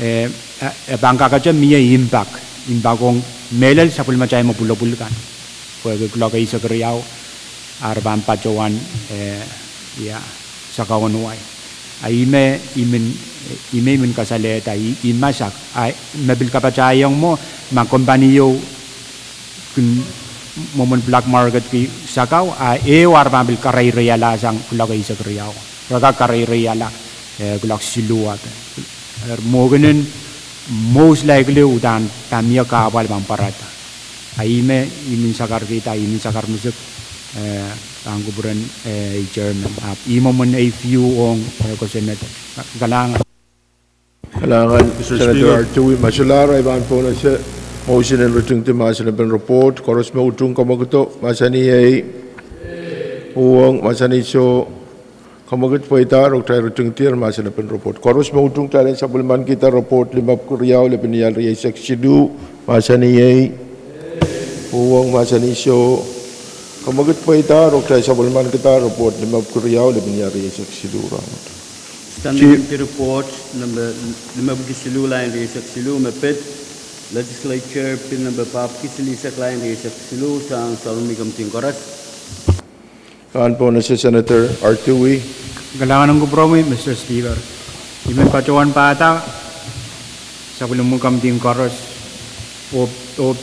eh, e, e pahn kakete mie limpoak. Limpoak ong mehlel sapwellimatail me pwulopwul kan. Pwehki kuloak eisek riau, ar pahn patohwan, eh, ia, sakau wai. A ih me I men, ih me I men kasalehda, I, I masak. A me pil kapatahiong mwo, ma kompani ieu kin mwomwen black market ki sakau, a ehu ar pahn pil kareireiala sang kuloak eisek riau. Re kak kareireiala, eh, kuloak siluh ape. Eri mwo kinen most likely uhdahn pahn mie kahpwal pahn pwarada. A ih me I men sakarkihda, I men sakar misik, eh, pahn kupwuren, eh, chairman. Ahpw ih mwomwen ei fiu ong, eh, kosonned. Kalahngan. Kalahngan, Senator Artui. Ma solahr ahi pahn pohnese motion en ritingdi mahsen en report, koaros me utung kamwekid, mahsanih ei. Uhwong, mahsanih soh. Kamwekid pweida, oh kitail ritingdier mahsen en report. Koaros me utung kitail en sapwellimanikihda report limepwuki riau lepin ial rieisek siluh, mahsanih ei. Uhwong, mahsanih soh. Kamwekid pweida, oh kitail sapwellimanikihda report limepwuki riau lepin ial rieisek siluh rahnwet. Standing Committee report nempe limepwuki siluh, lain rieisek siluh, me pid Legislature Bill nempe pahpwiki silihsek, lain rieisek siluh, sang sapwellimomwi committee koaros. Pahn pohnese Senator Artui. Kalahngan en kupwuromwi, Mister Speaker. I men patohwan pahda sapwellimomwi committee koaros, oh, oh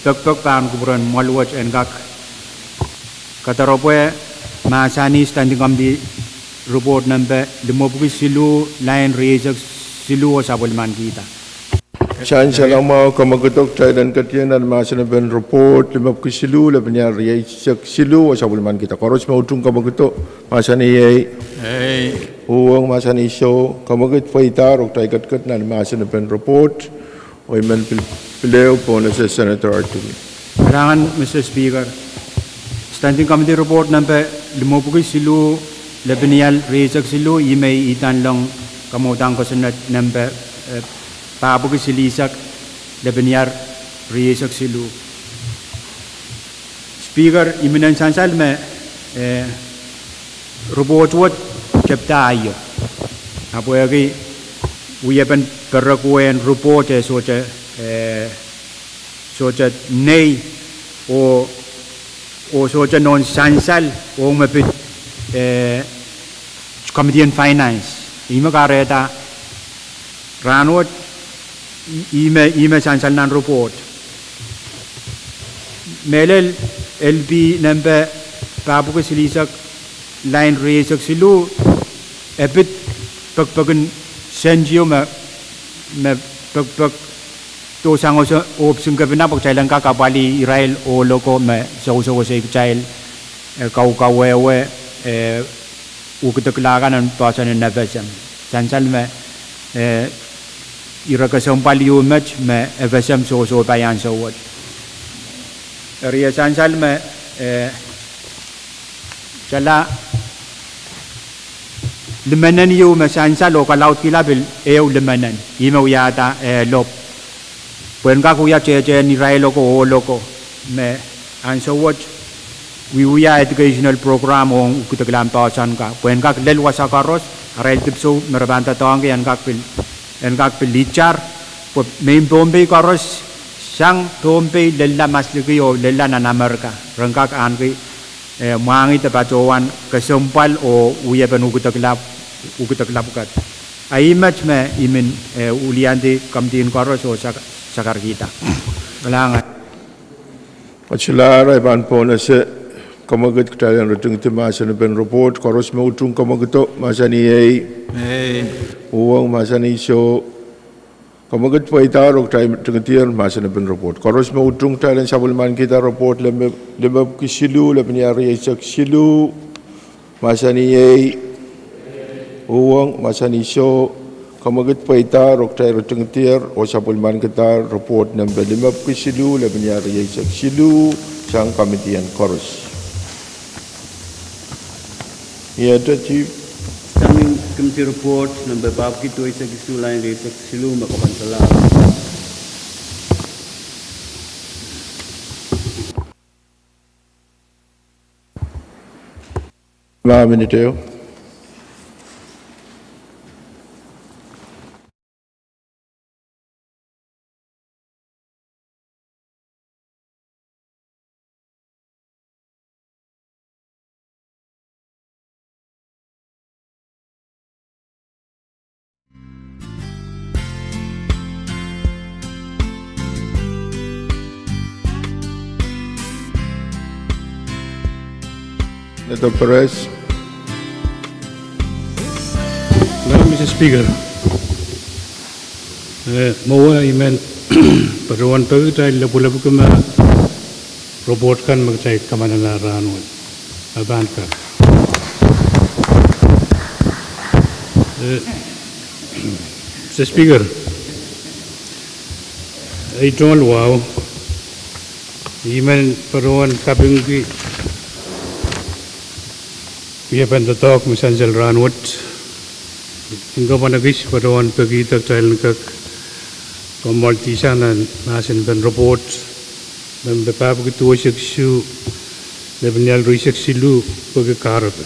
pekpek pahn kupwuren mwoaluwet en kak kadaropwe mahsanih Standing Committee report nempe limepwuki siluh, lain rieisek siluh, oh sapwellimanikihda. Sansal mwahu, kamwekid, oh kitail en ketien nan mahsen en report limepwuki siluh lepin ial rieisek siluh, oh sapwellimanikihda. Koaros me utung kamwekid, mahsanih ei. Uhwong, mahsanih soh. Kamwekid pweida, oh kitail ketiket nan mahsen en report. Oh I men pil, pil ehu pohnese Senator Artui. Kalahngan, Mister Speaker. Standing Committee report nempe limepwuki siluh lepin ial rieisek siluh, ih me I idanlong kamwadang kosonned nempe, eh, pahpwiki silihsek lepin ial rieisek siluh. Speaker, I men en sansal me, eh, report wet tepda aio. Ahpw pwehki wiepen perekuwen report e sohte, eh, sohte nei, oh, oh sohte nohn sansal ong me pid, eh, Committee en Finance. Ih me kahrehda rahnwet, ih me, ih me sansal nan report. Mehlel LB nempe pahpwiki silihsek, lain rieisek siluh, e pid pekpek en sentio me, me pekpek dohsang ose ohpis en kepina pwe kitail en kak apwalih irail ohloko me sewesewese kitail, eh, kaukawehwe, eh, ukidekla kan en poahsoan en FSM. Sansal me, eh, ire kesempwal ieu met me FSM sohsohpai ansou wet. Eri e sansal me, eh, sala limenen ieu me sansal oh kalaudkihla pil ehu limenen, ih me wiahda, eh, lop. Pwehn kak wia tehtehn irail oko ohloko me ansou wet wiewia educational program ong ukidekla en poahsoan ka. Pwehn kak lel wasa koaros, arail dipwisou me re pahn doadoahngki en kak pil, en kak pil itar, pwe mehn Pohnpei koaros, sang Pohnpei lella masliki oh lella nan Amerika, ren kak ahneki, eh, mwahngih de patohwan kesempwal oh wiepen ukidekla, ukidekla pwukat. Ahi met me I men, eh, wiliandi komidi en koaros oh sak-, sakarkihda. Kalahngan. Katilahr, I pahn pohnese, kamwekid kitail en ritingidi mahsen en report, koaros me utung kamwekido, mahsanih ei. Ei. Uhwong, mahsanih soh. Kamwekid pweidahr oh kitail ritingidier mahsen en report. Koaros me utung kitail en sapwellimanikihda report lime-, limepwiki siluh, lepin iar rieisek siluh. Mahsanih ei. Uhwong, mahsanih soh. Kamwekid pweidahr oh kitail ritingidier oh sapwellimanikihda report nempe limepwiki siluh, lepin iar rieisek siluh, sang komidi en koaros. Ie, Chief. Standing Committee Report nempe pahpwiki duweisek isuh, lain rieisek siluh, me kapwandala. Ma minit ehu. Senator Perez. Madam Mister Speaker, eh, mwowe I men patohwan peki kitail lepwulepwiki me report kan me kitail kamanala rahnwet. Apanka. Eh, Mister Speaker, ei tohnleng wahu, I men patohwan kapingki wiepen doadoahk me sansal rahnwet. Nin komw kin patohwan pekihda kitail en kak kommoaldihsang nan mahsen en report, nempe pahpwiki duweisek isuh, lepin iar rieisek siluh, pwehki kahrepe.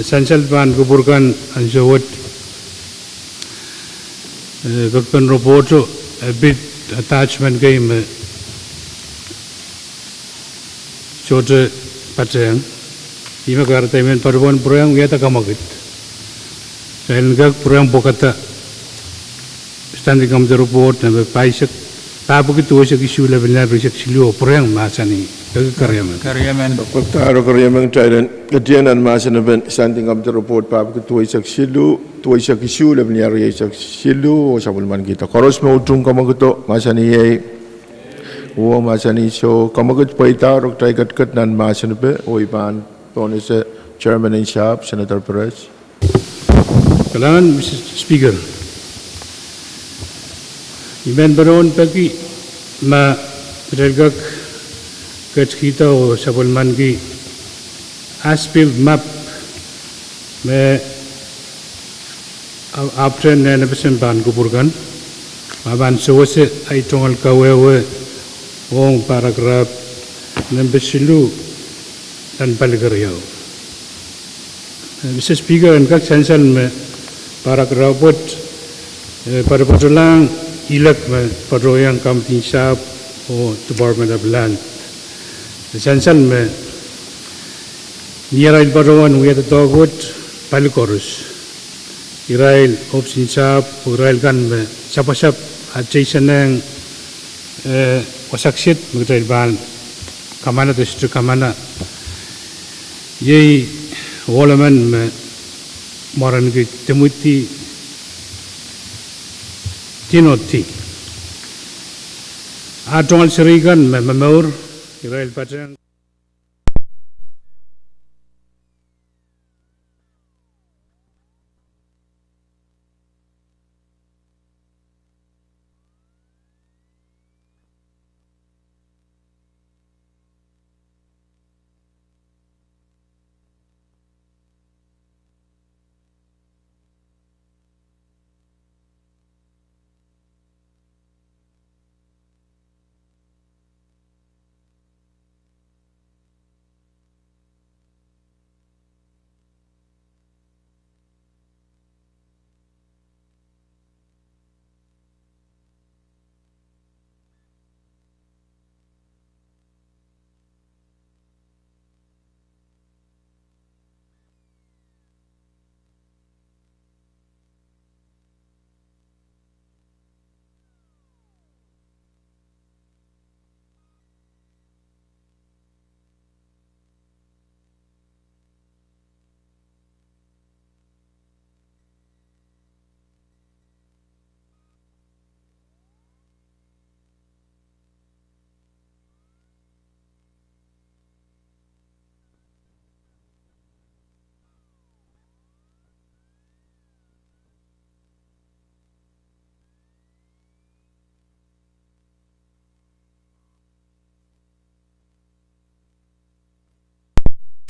Sansal pahn kupwur kan ansou wet, eh, pekpen report o, eh, pid attachment kei me sohte patehng. Ihme kahrehda I men patohwan pwurehng wiahda kamwekid. Kitail en kak pwurehng pwekada Standing Committee Report nempe pahisek, pahpwiki duweisek isuh, lepin iar rieisek siluh, oh pwurehng mahsanih. Peki keriemen. Keriemen. Peki keriemen, kitail en ketien nan mahsen en Standing Committee Report pahpwiki duweisek siluh, duweisek isuh, lepin iar rieisek siluh, oh sapwellimanikihda. Koaros me utung kamwekido, mahsanih ei. Uhwong, mahsanih soh. Kamwekid pweidahr oh kitail ketiket nan mahsen en report, oh I pahn pohnese Chairman en Sahpw, Senator Perez. Kalahngan, Mister Speaker. I men patohwan peki ma kitail kak ketkihda oh sapwellimaniki as-built map me a-, ahpwtehn Nehnepesin pahn kupwur kan, ma pahn sewese ei tungoal kawehwe ong paragraph nempe siluh nan pali keriau. Eh, Mister Speaker, en kak sansal me paragraph wet, eh, patopato lahng ilek me patohiong Committee en Sahpw oh Department of Land. Sansal me ni arail patohwan wiahda doadoahk wet, pali koaros, irail ohpis en sahpw, irail kan me sapwasapw, ah, teiseneng, eh, wasa kiset me kitail pahn kamana, district kamana, iei ohl emen me mwaren ki Timothy Tinoti. Ah tungoal seri kan me momour, irail patehng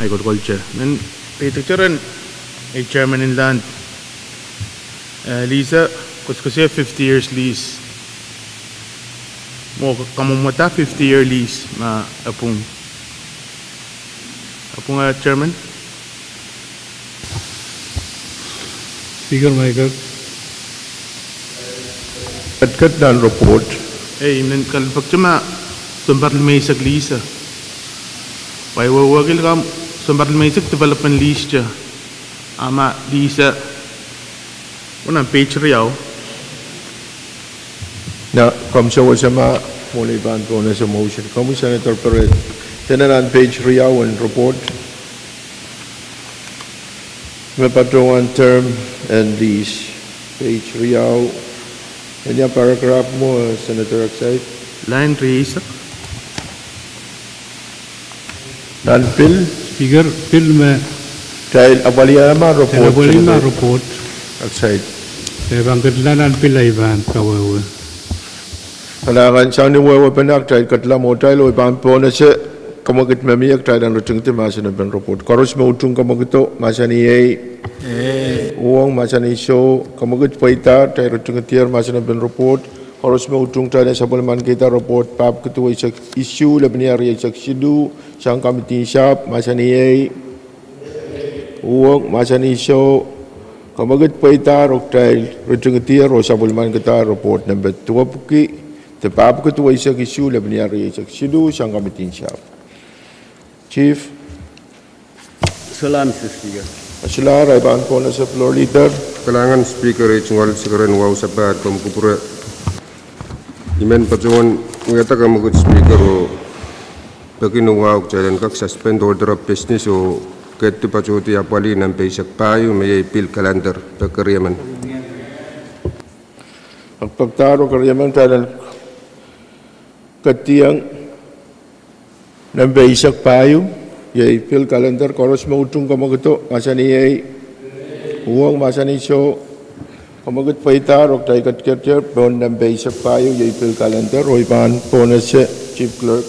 kolkolte. Nen peitikte rehn ei chairman en land, eh, lease, koasoakoasoia fifty years lease. Mwo kamwomwada fifty year lease ma e pwung. E pwung, eh, chairman? Speaker, mic. Ketiket nan report. Ei, I men kalpakte ma sounpar limeisek lease. Wai wehwehki kam sounpar limeisek development lease te. A ma lease. Unan page riau. Nan komw sewese ma mwohn ei pahn pohnese motion. Komwi Senator Peret. Dene nan page riau en report. Me patohwan term and lease. Page riau. Enia paragraph mwo, Senator Exide? Line rieisek. Nan pil? Speaker, pil me. Kitail apwalih ma report. Apwalih ma report. Exide. E pahn ketila nan pil ei pahn kawehwe. Kalahngan, sang ni wehwehpen ah kitail ketila mwo kitail oh ei pahn pohnese. Kamwekid me mie kitail en ritingidi mahsen en pil report. Koaros me utung kamwekido, mahsanih ei. Uhwong, mahsanih soh. Kamwekid pweida, kitail ritingidi mahsen en pil report. Koaros me utung kitail en sapwellimankihda report, pahpwiki duweisek isuh, lepin ih rieisek siluh, sang kamidi en sahpw, mahsanih ei. Uhwong, mahsanih soh. Kamwekid pweida, oh kitail ritingidi oh sapwellimankihda report nempe duwepwiki, de pahpwiki duweisek isuh, lepin ih rieisek siluh, sang kamidi en sahpw. Chief. Solahr, Mister Speaker. Solahr, ei pahn pohnese floor leader. Kalahngan Speaker, ei tungoal sekeren wahu sapahl komw kupwure. I men patohwan wiahda kamwekid Speaker oh peki ni wahu kitail en kak suspend order of business oh ketiket patohdi apwalih nempe eisek pahieu me iei pil calendar, peki riemen. Pekpekdahr oh keriemen kitail en ketiket nempe eisek pahieu, iei pil calendar. Koaros me utung kamwekido, mahsanih ei. Uhwong, mahsanih soh. Kamwekid pweida oh kitail ketiket pohn nempe eisek pahieu, iei pil calendar, oh ei pahn pohnese, Chief Clerk.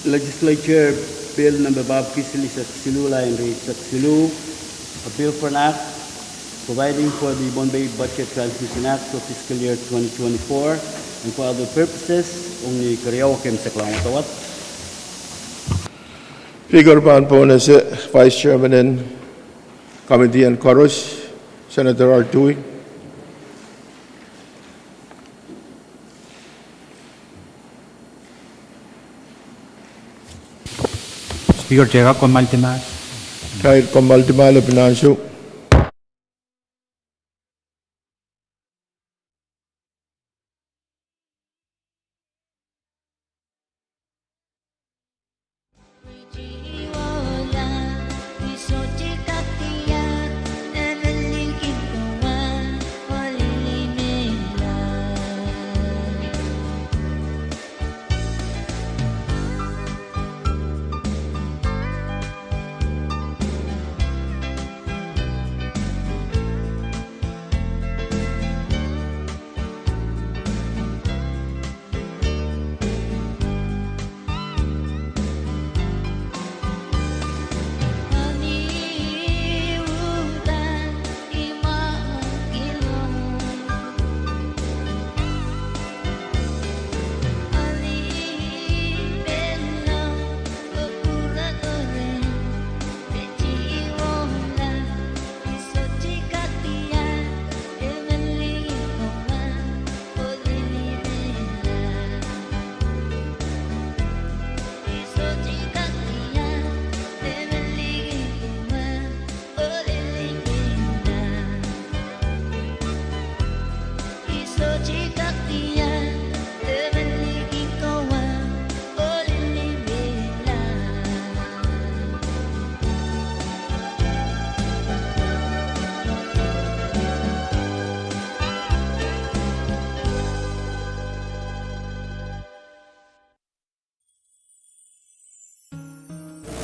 Legislature Bill nempe pahpwiki silihsek siluh, line rieisek siluh, a bill for an act providing for the Pohnpei Budget Transmission Act for fiscal year twenty twenty-four and for other purposes. Ong ni keriau, kem seklahng wadawad. Speaker pahn pohnese, Vice Chairman en Committee en Koaros, Senator Artui. Speaker, teikan kommoal dimal. Kitail kommoal dimal, lepin ansou.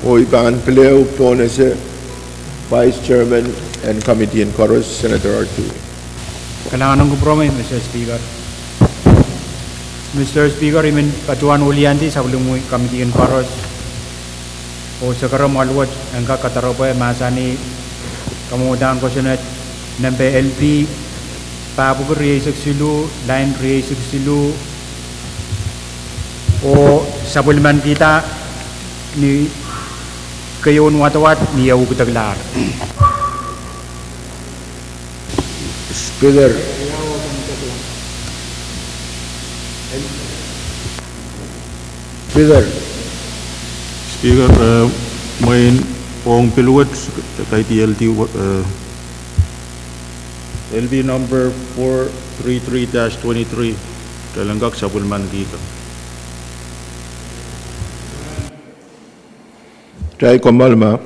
Oh I pahn pil ehu pohnese Vice Chairman en Committee en Koaros, Senator Artui. Kalahngan ong kupwuromwi, Mister Speaker. Mister Speaker, I men patohwan weliandi sapwellimomwi Committee en Koaros. Oh Sakaram Aluwet en kak kadarepwe mahsanih, kamwadang kosonned nempe L P, pahpwiki rieisek siluh, lain rieisek siluh, oh sapwellimanikihda ni keieun wadawad ni ehu kideklahr. Speaker. Speaker. Speaker, eh, mwein ong pil wet, kaidehn L P, eh, L P number four three three dash twenty-three, kitail en kak sapwellimanikihda. Kitail kommoal ma.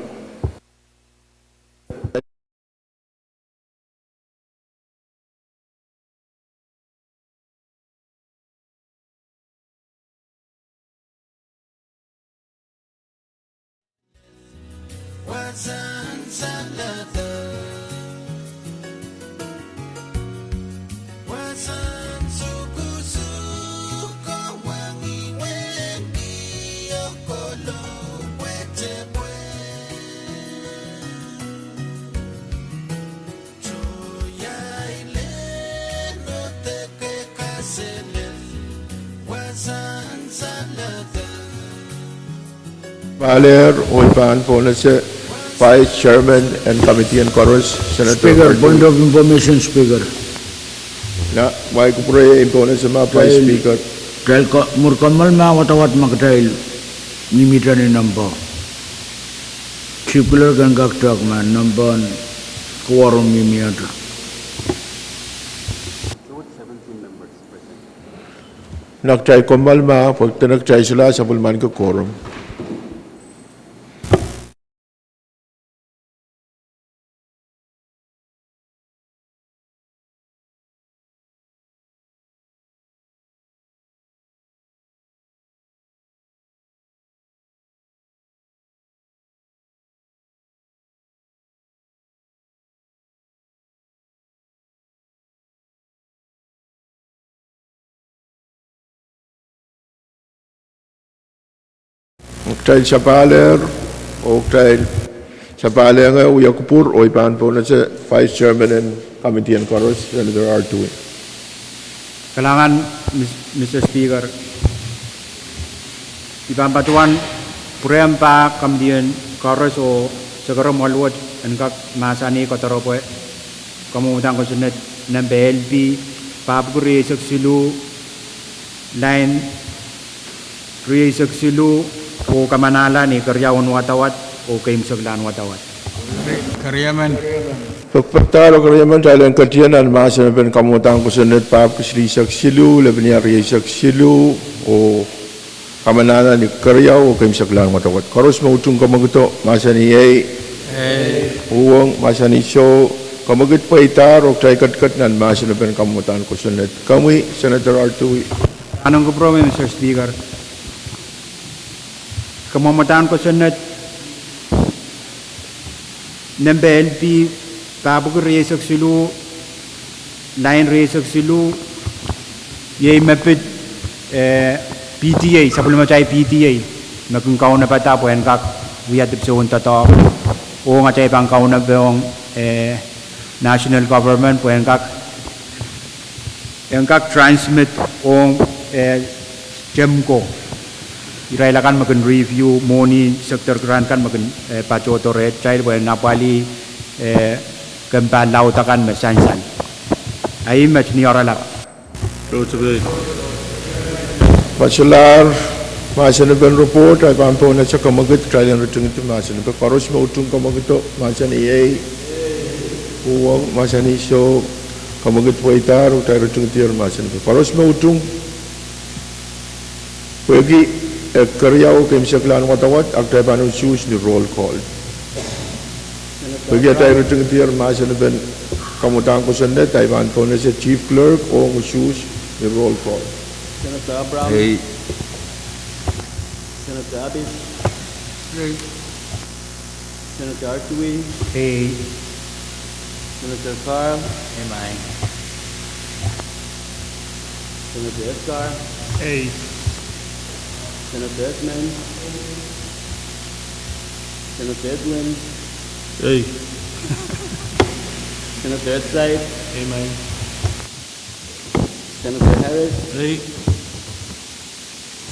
Pahlehr, oh I pahn pohnese Vice Chairman en Committee en Koaros, Senator Speaker, Artui. Point of information, Speaker. Nah, wai kupwure en pohnese ma, Vice Speaker. Kitail, kitail ko-, mwur kommoal ma wadawad ma kitail mihmihte ni nempe. Chief Clerk en kak tehk ma nempe en quorum mihmi ata. Nah, kitail kommoal ma, pwe dene kitail solahr sapwellimaniki quorum. Kitail sapahl, oh kitail sapahl, ngehi wia kupwur, oh I pahn pohnese Vice Chairman en Committee en Koaros, Senator Artui. Kalahngan, Mister Speaker. I pahn patohwan pwurehng pah Committee en Koaros oh Sakaram Aluwet en kak mahsanih kadarepwe, kamwadang kosonned nempe L P, pahpwiki rieisek siluh, lain rieisek siluh, oh kamanahla ni keriaun wadawad oh keimwseklahn wadawad. Pekipekdahr oh keriemen, kitail en ketien nan mahsen en kamwadang kosonned pahpwiki silihsek siluh, lepenia rieisek siluh, oh kamanahla ni keriau oh keimwseklahn wadawad. Koaros me utung kemwekido, mahsanih ei. Uhwong, mahsanih soh. Kemwekid pweidahr oh kitail ketiket nan mahsen en kamwadang kosonned. Komwi, Senator Artui. Anahn kupwure, Mister Speaker. Kamwadang kosonned nempe L P, pahpwiki rieisek siluh, lain rieisek siluh, iei me pid, eh, P T A, sapwellimatail P T A, me kin kaunopada pwehn kak wia dipwisoun doadoahk, ong atail pahn kaunopohng, eh, national government pwehn kak en kak transmit ong, eh, TEMCO. Irail akan me kin review mwohni sector grant kan me kin, eh, patohdo rehtail pwehn apwalih, eh, kempa laud akan me sansal. Ahi met ni oaralap. Pwe solahr mahsen en report, I pahn pohnese kemwekid, kitail en ritingidi mahsen en report. Koaros me utung kemwekido, mahsanih ei. Uhwong, mahsanih soh. Kemwekid pweidahr oh kitail ritingidi mahsen en report. Koaros me utung. Pwehki, eh, keriau oh keimwseklahn wadawad, a kitail pahn usuhs ni roll call. Pwehki atail ritingidi mahsen en kamwadang kosonned, I pahn pohnese Chief Clerk ong usuhs ni roll call. Senator Abraham. Ei. Senator Abis. Ei. Senator Artui. Ei. Senator Carl. Ei. Senator Edgar. Ei. Senator Edmund. Senator Edwin. Ei. Senator Epstein. Amen. Senator Harris. Ei.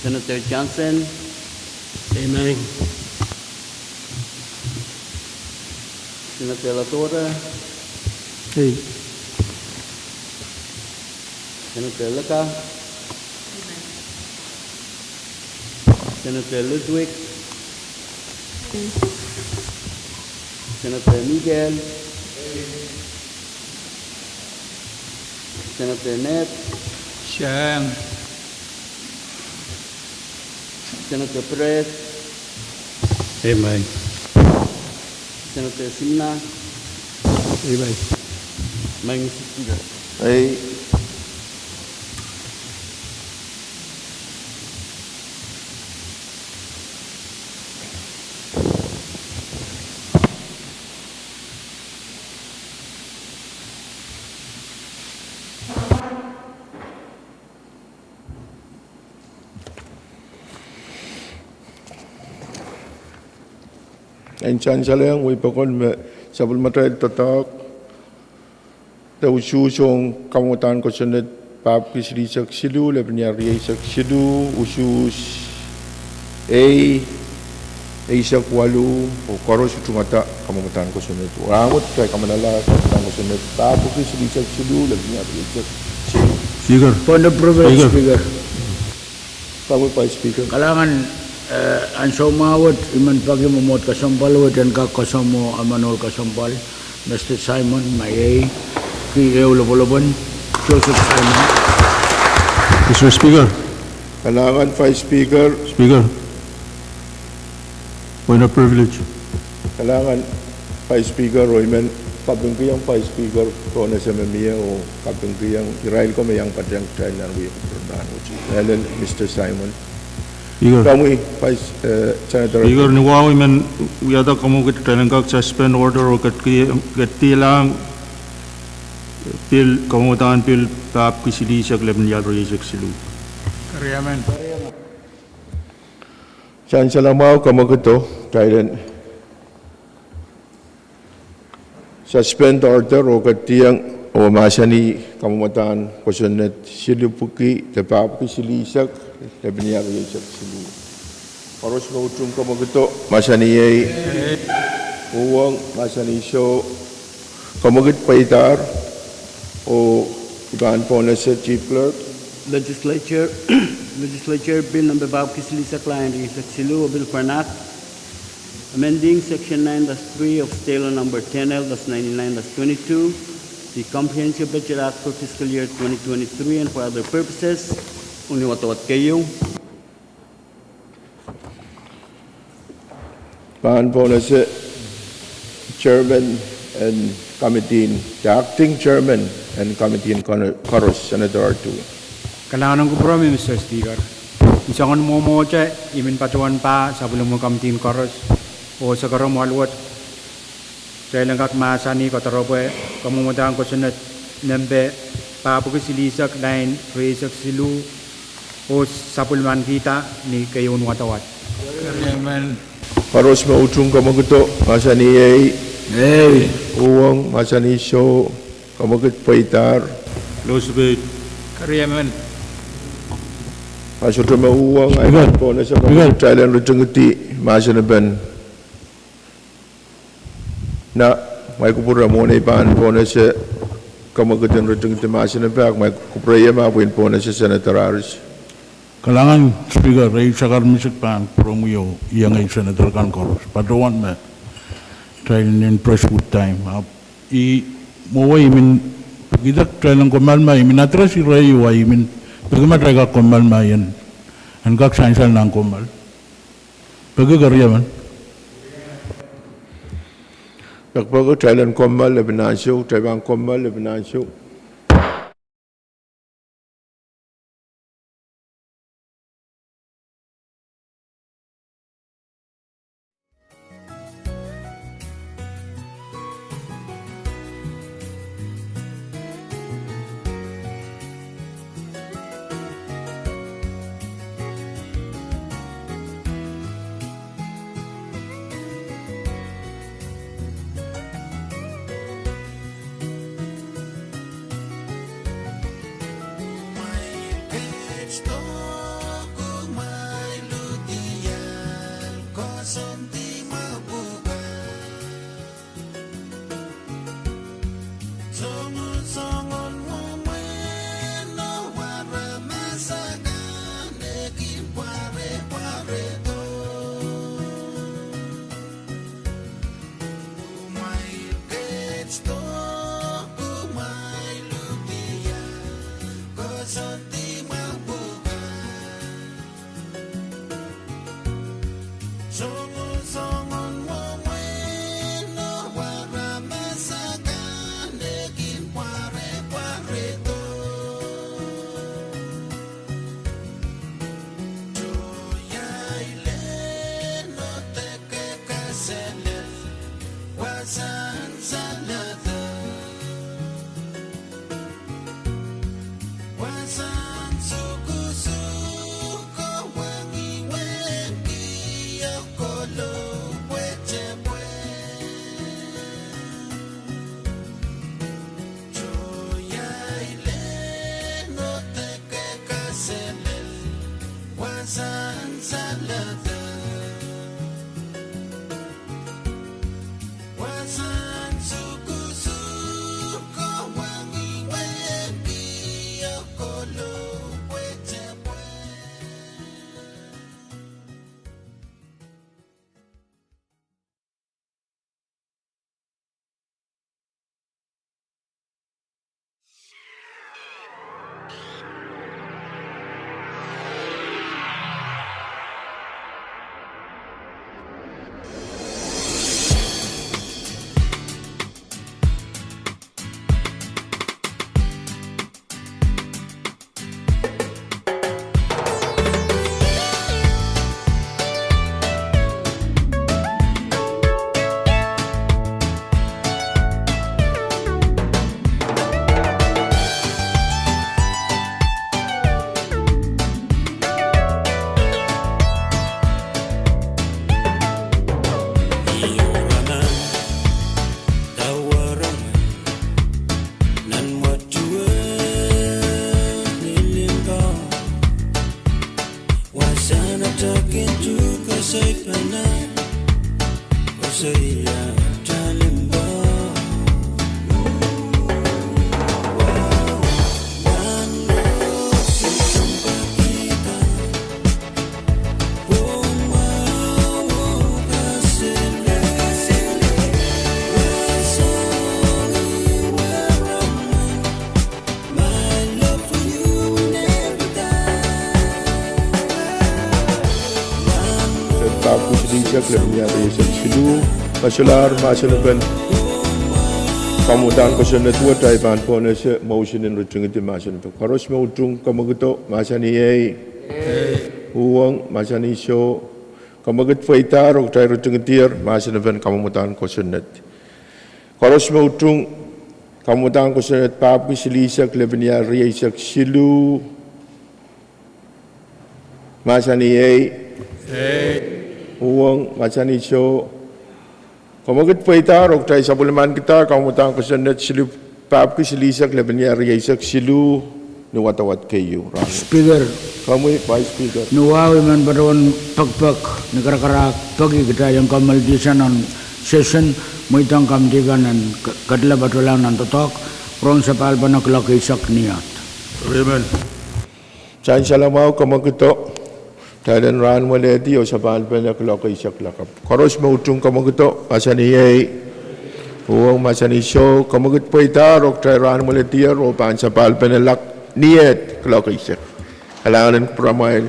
Senator Johnson. Amen. Senator Ladota. Ei. Senator Lika. Senator Ludwig. Senator Miguel. Senator Ned. Sang. Senator Perez. Amen. Senator Simna. Amen. Meng Speaker. Ei. En sansal ong wei pokon me sapwellimatail doadoahk de usuhs ong kamwadahn kosonned pahpwiki silihsek siluh, lepin iar rieisek siluh, usuhs ei, eisek waluh, oh koaros utungada kamwadahn kosonned. Rahnwet kitail kamanala kamwadahn kosonned pahpwiki silihsek siluh, lepin iar rieisek siluh. Speaker. Point of privilege, Speaker. Speaker. Kalahngan, eh, ansou mwahu wet, I men peki mwomwohd kesempwal wet en kak koasoamwo emen ohl kesempwal, Mister Simon, ma iei ki ehu lopwolopwen, Joseph Simon. Mister Speaker. Kalahngan Vice Speaker. Speaker. Point of privilege. Kalahngan Vice Speaker, oh I men kapingkihong Vice Speaker Pohnese me mie oh kapingkihong irail ko me iang patehng kitail nan wiepen rahnwet. Lel Mister Simon. Speaker. Komwi Vice, eh, Senator. Speaker, ni wahu I men wiahda kamwekid kitail en kak suspend order oh ketidihlahng pil, kamwadahn pil pahpwiki silihsek lepin iar rieisek siluh. Sansal mwahu kamwekido, kitail en suspend order oh ketidiong oh mahsanih kamwadahn kosonned siluh pwuki de pahpwiki silihsek lepin iar rieisek siluh. Koaros me utung kamwekido, mahsanih ei. Uhwong, mahsanih soh. Kamwekid pweidahr, oh I pahn Pohnese Chief Clerk. Legislature, Legislature Bill number pahpwiki silihsek lain rieisek siluh, oh Bill for an Act amending Section nine dash three of State Law number ten L dash ninety-nine dash twenty-two, the Comprehensive Budget Act for fiscal year twenty twenty-three and for other purposes. Uni wadawad keieu. Pahn Pohnese, Chairman en committee, the acting chairman en committee koaros, Senator Artu. Kalahngan en kupwuromwi, Mister Speaker. Ni soangen mwomwohte, I men patohwan pah sapwellimomwi committee koaros, oh sekeromw aluwet, kitail en kak mahsanih koadoaropwe kamwadahn kosonned nempe pahpwiki silihsek lain rieisek siluh, oh sapwellimanikihda ni keieun wadawad. Koaros me utung kamwekido, mahsanih ei. Uhwong, mahsanih soh. Kamwekid pweidahr. Ahpw sohte me uhwong, I pahn Pohnese, kitail en ritingidi mahsen en pen na, mwahu kupwure mwohn ei pahn Pohnese, kamwekid en ritingidi mahsen en pen, mwahu kupwure ieu me pwihn Pohnese, Senator Harris. Kalahngan Speaker, ei sakar misik pahn kupwuromwi oh iengei Senator kan koaros. Patohwan me kitail nin press with time. Ahpw I, mwowe I men pekihda kitail en kommoal ma I men address ire ieu, I men peki ma kitail kak kommoal ma I en, en kak sansal nan kommoal. Peki keriemen. Peki, peki kitail en kommoal lepin ansou, kitail pahn kommoal lepin ansou. Pahpwiki silihsek, lepin iar rieisek siluh. Ka solahr mahsen en kamwadahn kosonned wet, I pahn pwonese motion en ritingidi mahsen en pahpwiki. Koaros me utung, kamwekid oh mahsanih ei. Uhwong, mahsanih soh. Kamwekid pweidahr oh kitail ritingidier mahsen en kamwadahn kosonned. Koaros me utung, kamwadahn kosonned pahpwiki silihsek, lepin iar rieisek siluh. Mahsanih ei. Uhwong, mahsanih soh. Kamwekid pweidahr oh kitail sapwellimanikihda kamwadahn kosonned siluh, pahpwiki silihsek, lepin iar rieisek siluh, ni wadawad keieu. Rahn Speaker. Komwi Vice Speaker. Ni wahu I men patohwan pekipek ni karakarahk peki kitail en kamwekid sang nan session, mweidohng komiti kan en k-, ketilong patohlahng nan doadoahk, pwurehng sapahlpene kuloak eisek ni iet. Sansal mwahu, kamwekido. Kitail en rahnwelehdi oh sapahlpene kuloak eisek lakapw. Koaros me utung, kamwekido, mahsanih ei. Uhwong, mahsanih soh. Kamwekid pweidahr oh kitail rahnwelehdier oh pahn sapahlpene lak ni iet kuloak eisek. Kalahngan en kupwuramwail.